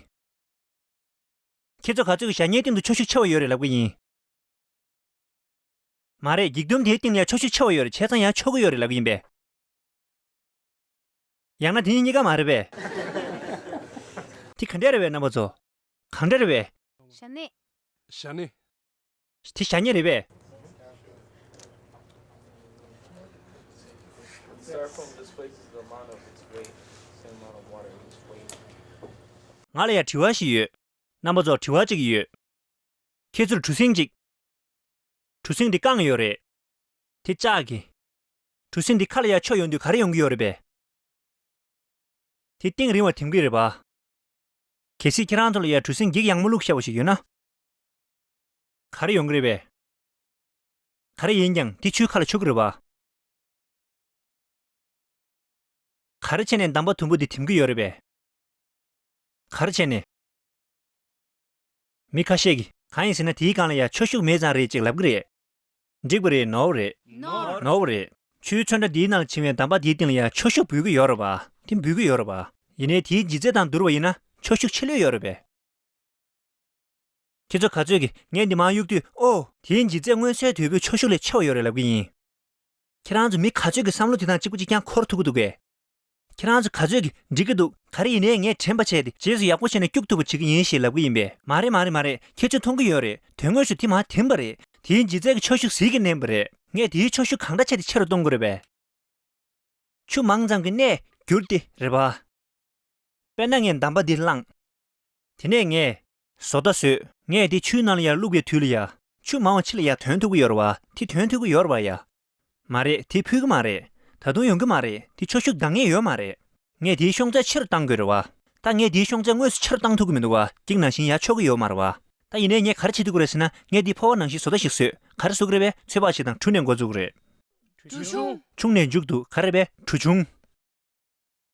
ཁྱེད་ཚོ་ག་ཚོད་ཀྱིས་ཞ་སྨྱུག་སྟེང་དུ་ཁྱོ་ཤུགས་ཆེ་བ་ཡོད་རེད་ལབ་ཀྱི་ཡིན། མ་རེད། འགྱིག་དུམ་དེའི་སྟེང་ལ་ཡ་ཁྱོ་ཤུགས་ཆེ་བ་ཡོད་རེད། བྱས་ཙང་ཡ་ཆོག་གི་ཡོད་རེད་ལབ་ཀྱི་ཡིན་པས། ཡང་ན་དེ་གཉིས་གཉིས་ཀ་མ་རེད་པས། དེ་ག་འདྲས་རེད་པས་རྣམ་པ་ཚོ། གང་འདྲས་རེད་པས། ཞ་སྨྱུག་ཞ་སྨྱུག་དེ་ཞ་སྨྱུག་རེད་པས། Styrofoam displaces the amount of its weight, same amount of water in its weight. ང་ལ་ཡ་དྲི་བ་ཞིག་ཡོད། རྣམ་པ་ཚོར་དྲི་བ་གཅིག་ཡོད། ཁྱེད་ཚོར་གྲུ་གཟིངས་གཅིག་གྲུ་གཟིངས་འདི་བཀང་ཡོད་རེད། དེ་བཅག་གི། གྲུ་གཟིངས་འདི་ཁ་ལ་ཡ་ཕྱོགས་ཡོང་དུས་ག་རེ་ཡོང་གི་ཡོད་རེད་པས། དེ་གཏིང་རིང་བ་འཐེན་གི་རེད་པ། གལ་སྲིད་ཁྱེད་རང་ཚོ་ལ་ཡ་གྲུ་གཟིངས་འགྱིག་ཡང་མོ་བླུགས་ཤ་བ་ཞིག་ཡོད་ན། ག་རེ་ཡོང་གི་རེད་པས། ག་རེ་ཡིན་ཀྱང་དེ་ཆུའི་ཁ་ལ་ཆུག་གི་རེད་པ། ག་རེ་བྱས་ནས་འདམ་པ་དུམ་བུ་འདི་འཐིམ་གི་ཡོད་རེད་པས། ག་རེ་བྱས་ནས། མི་ཁ་ཤས་ཀྱིས་གང་ཡིན་ཟེར་ན་དེའི་སྒང་ལ་ཡ་ཆོས་ཤུགས་མེད་ཙང་རེད་ཅེས་ལབ་གི་རེད། འགྲིག་པ་རེད། ནོར་བ་རེད། ནོར་བ་རེད། ཆུའི་ཚོན་ཁྲ་འདིའི་ནང་ལ་བྱིང་བའི་འདམ་པ་འདིའི་སྟེང་ལ་ཡ་ཆོས་ཤུགས་འབུད་ཀྱི་ཡོད་རེད་པ། དེ་འབུད་ཀྱི་ཡོད་རེད་པ། ཡིན་ནའི་དེའི་ལྗིད་ཚད་དང་བསྡུར་བ་ཡིན་ན་ཆོས་ཤུགས་ཆེ་ལོས་ཡོད་རེད་པས། ཁྱེད་ཚོ་ག་ཚོད་ཀྱིས་ངས་འདི་མར་གཡུག་དུས་ཨོ། དེའི་ལྗིད་ཚད་མངོན་གསལ་དོད་པོའི་ཆོས་ཤུགས་ལས་ཆེ་བ་ཡོད་རེད་ལབ་ཀྱི་ཡིན། ཁྱེད་རང་ཚོ་མི་ག་ཚོད་ཀྱི་བསམ་བློ་དེ་དང་གཅིག་པ་གཅིག་རྐྱང་འཁོར་ཐུབ་ཀྱི་འདུག་གས། ཁྱེད་རང་ཚོ་ག་ཚོད་ཀྱིས་འགྲིག་གི་འདུག་ག་རེ་ཡིན་ནའི་ངས་དྲན་པ་བྱས་ཏེ་རྗེས་སུ་ཡག་པོ་བྱས་ནས་སྐྱུག་ཐུབ་པ་བྱེད་ཀྱི་ཡིན་ཞེས་ལབ་ཀྱི་ཡིན་པས། མ་རེད་མ་རེད་མ་རེད། ཁྱེད་ཚོས་མཐོང་གི་ཡོད་རེད། དོན་དངོས་སུ་དེ་མར་འཐིམ་པ་རེད། དེའི་ལྗིད་ཚད་ཀྱི་ཆོས་ཤུགས་ཟིལ་གྱིས་མནན་པ་རེད། ངས་དེའི་ཆོས་ཤུགས་གང་འདྲ་བྱས་ཏེ་ཆེ་རུ་གཏོང་དགོས་རེད་པས། ཆུ་མང་ཙམ་གྱི་གནས་འགྱུར་ཏེ་རེད་པ། དཔེར་ན་ངས་འདམ་པ་འདི་བླངས། དེ་ནས་ངས་བཟོ་ལྟ་བཟོས། ངས་དེ་ཆུའི་ནང་ལ་ཡར་བླུགས་པའི་དུས་ལ་ཡ། ཆུ་མང་བ་ཕྱི་ལ་ཡར་ཐོན་ཐུབ་ཀྱི་ཡོད་རེད་པ། དེ་ཐོན་ཐུབ་ཀྱི་ཡོད་རེད་པ་ཡ། མ་རེད། དེ་ཕུད་ཀྱི་མ་རེད། ད་དུང་ཡོང་གི་མ་རེད། དེ་ཆོས་ཤུགས་འདང་ངེས་ཡོད་མ་རེད། ངས་དེའི་ཤོང་ཚད་ཆེ་རུ་བཏང་དགོས་རེད་པ། ད་ངས་དེའི་ཤོང་ཚད་དངོས་སུ་ཆེ་རུ་བཏང་ཐུབ་ཀྱི་མི་འདུག་པ། འགྱིག་ནང་བཞིན་ཡར་ཕྱོགས་ཀྱི་ཡོད་མ་རེད་པ། ད་ཡིན་ནའི་ངས་ག་རེ་བྱེད་ཐུབ་ཀྱི་རེད་ཟེར་ན། ངས་འདི་ཕོར་པ་ནང་བཞིན་བཟོ་ལྟ་ཞིག་བཟོས། ག་རེ་བཟོ་གི་རེད་པས། ཚོད་དཔག་ཞིག་དང་གྲུ་ནས་འགོ་འཛུགས་ཀྱི་རེད། གྲུ་ཆུང་། ཆུང་ནས་མཇུག་ཏུ་ག་རེ་རེད་པས། གྲུ་ཆུང་།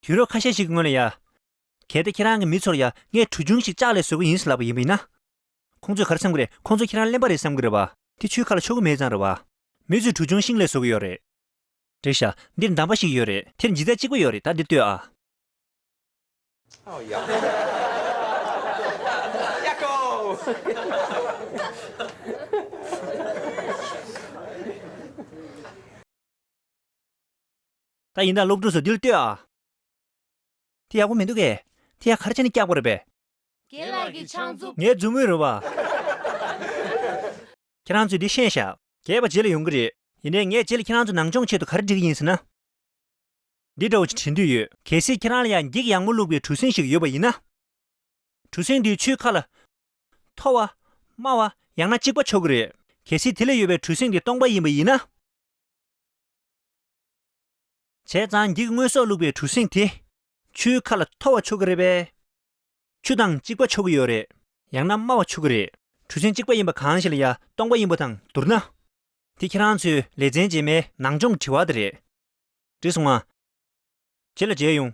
དུས་རབས་ཁ་ཤས་ཤིག་གི་སྔོན་ལ་ཡ། གལ་ཏེ་ཁྱེད་རང་གི་མི་ཚོར་ཡ་ངས་གྲུ་ཆུང་ཞིག་ལྕགས་ལས་བཟོ་གི་ཡིན་ཟེར་ལབ་པ་ཡིན་པ་ཡིན་ན། ཁོང་ཚོས་ག་རེ་བསམ་གི་རེད། ཁོང་ཚོ་ཁྱེད་རང་གླེན་པ་རེད་བསམ་གི་རེད་པ། དེ་ཆུའི་ཁ་ལ་ཆུག་གི་མེད་ཙང་རེད་པ། མི་ཚོས་གྲུ་ཆུང་ཤིང་ལས་བཟོ་གི་ཡོད་རེད། འགྲིག་ཤག་འདིར་འདམ་པ་ཞིག་ཡོད་རེད། དེར་ལྗིད་ཚད་གཅིག་པ་ཡོད་རེད། ད་འདིར་ལྟོས་ཨ། ཨོ་ཡ། ཡ་ཀོ། ད་ཡིན་ད་སློབ་ཕྲུག་ཚོ་འདིར་ལྟོས་ཨ། དེ་ཡག་པོ་མི་འདུག་གས། དེ་ཡ་ག་རེ་བྱས་ནས་བཀྱག་པ་རེད་པས། རྒན་ལགས་ཀྱི་ཕྱག་མཛུབ། ངའི་མཛུབ་མོ་རེད་པ། ཁྱེད་རང་ཚོས་འདི་ཤེས་ཤག་རྒྱས་པ་རྗེས་ལ་ཡོང་གི་རེད། ཡིན་ནའི་ངས་རྗེས་ལ་ཁྱེད་རང་ཚོ་ནང་སྦྱོང་ཆེད་དུ་ག་རེ་འབྲི་གི་ཡིན་ཟེར་ན། འདི་འདྲ་བོ་ཅིག་དྲན་འདོད་ཡོད། གལ་སྲིད་ཁྱེད་རང་ལ་ཡང་འགྱིག་ཡང་མོ་བླུགས་པའི་གྲུ་གཟིངས་ཤིག་ཡོད་པ་ཡིན་ན། གྲུ་གཟིངས་འདིའི་ཆུའི་ཁ་ལ། མཐོ་བ། དམའ་བ། ཡང་ན་གཅིག་པ་ཆགས་ཀྱི་རེད། གལ་སྲིད་དེ་ལ་ཡོད་པའི་གྲུ་གཟིངས་འདི་སྟོང་པ་ཡིན་པ་ཡིན་ན། བྱས་ཙང་འགྱིག་དངོས་ཟོག་བླུགས་པའི་གྲུ་གཟིངས་དེ། ཆུའི་ཁ་ལ་མཐོ་བ་ཆགས་ཀྱི་རེད་པས། ཆུ་དང་གཅིག་པ་ཆགས་ཀྱི་ཡོད་རེད། ཡང་ན་དམའ་བ་ཆགས་ཀྱི་རེད། གྲུ་གཟིངས་གཅིག་པ་ཡིན་པ་གང་ཞིག་ལ་ཡ་སྟོང་པ་ཡིན་པ་དང་བསྡུར་ན། དེ་ཁྱེད་རང་ཚོའི་ལེ་ཚན་རྗེས་མའི་ནང་སྦྱོང་དྲི་བ་དེ་རེད། འགྲིག་སོང་ང་། རྗེས་ལ་མཇལ་ཡོང་།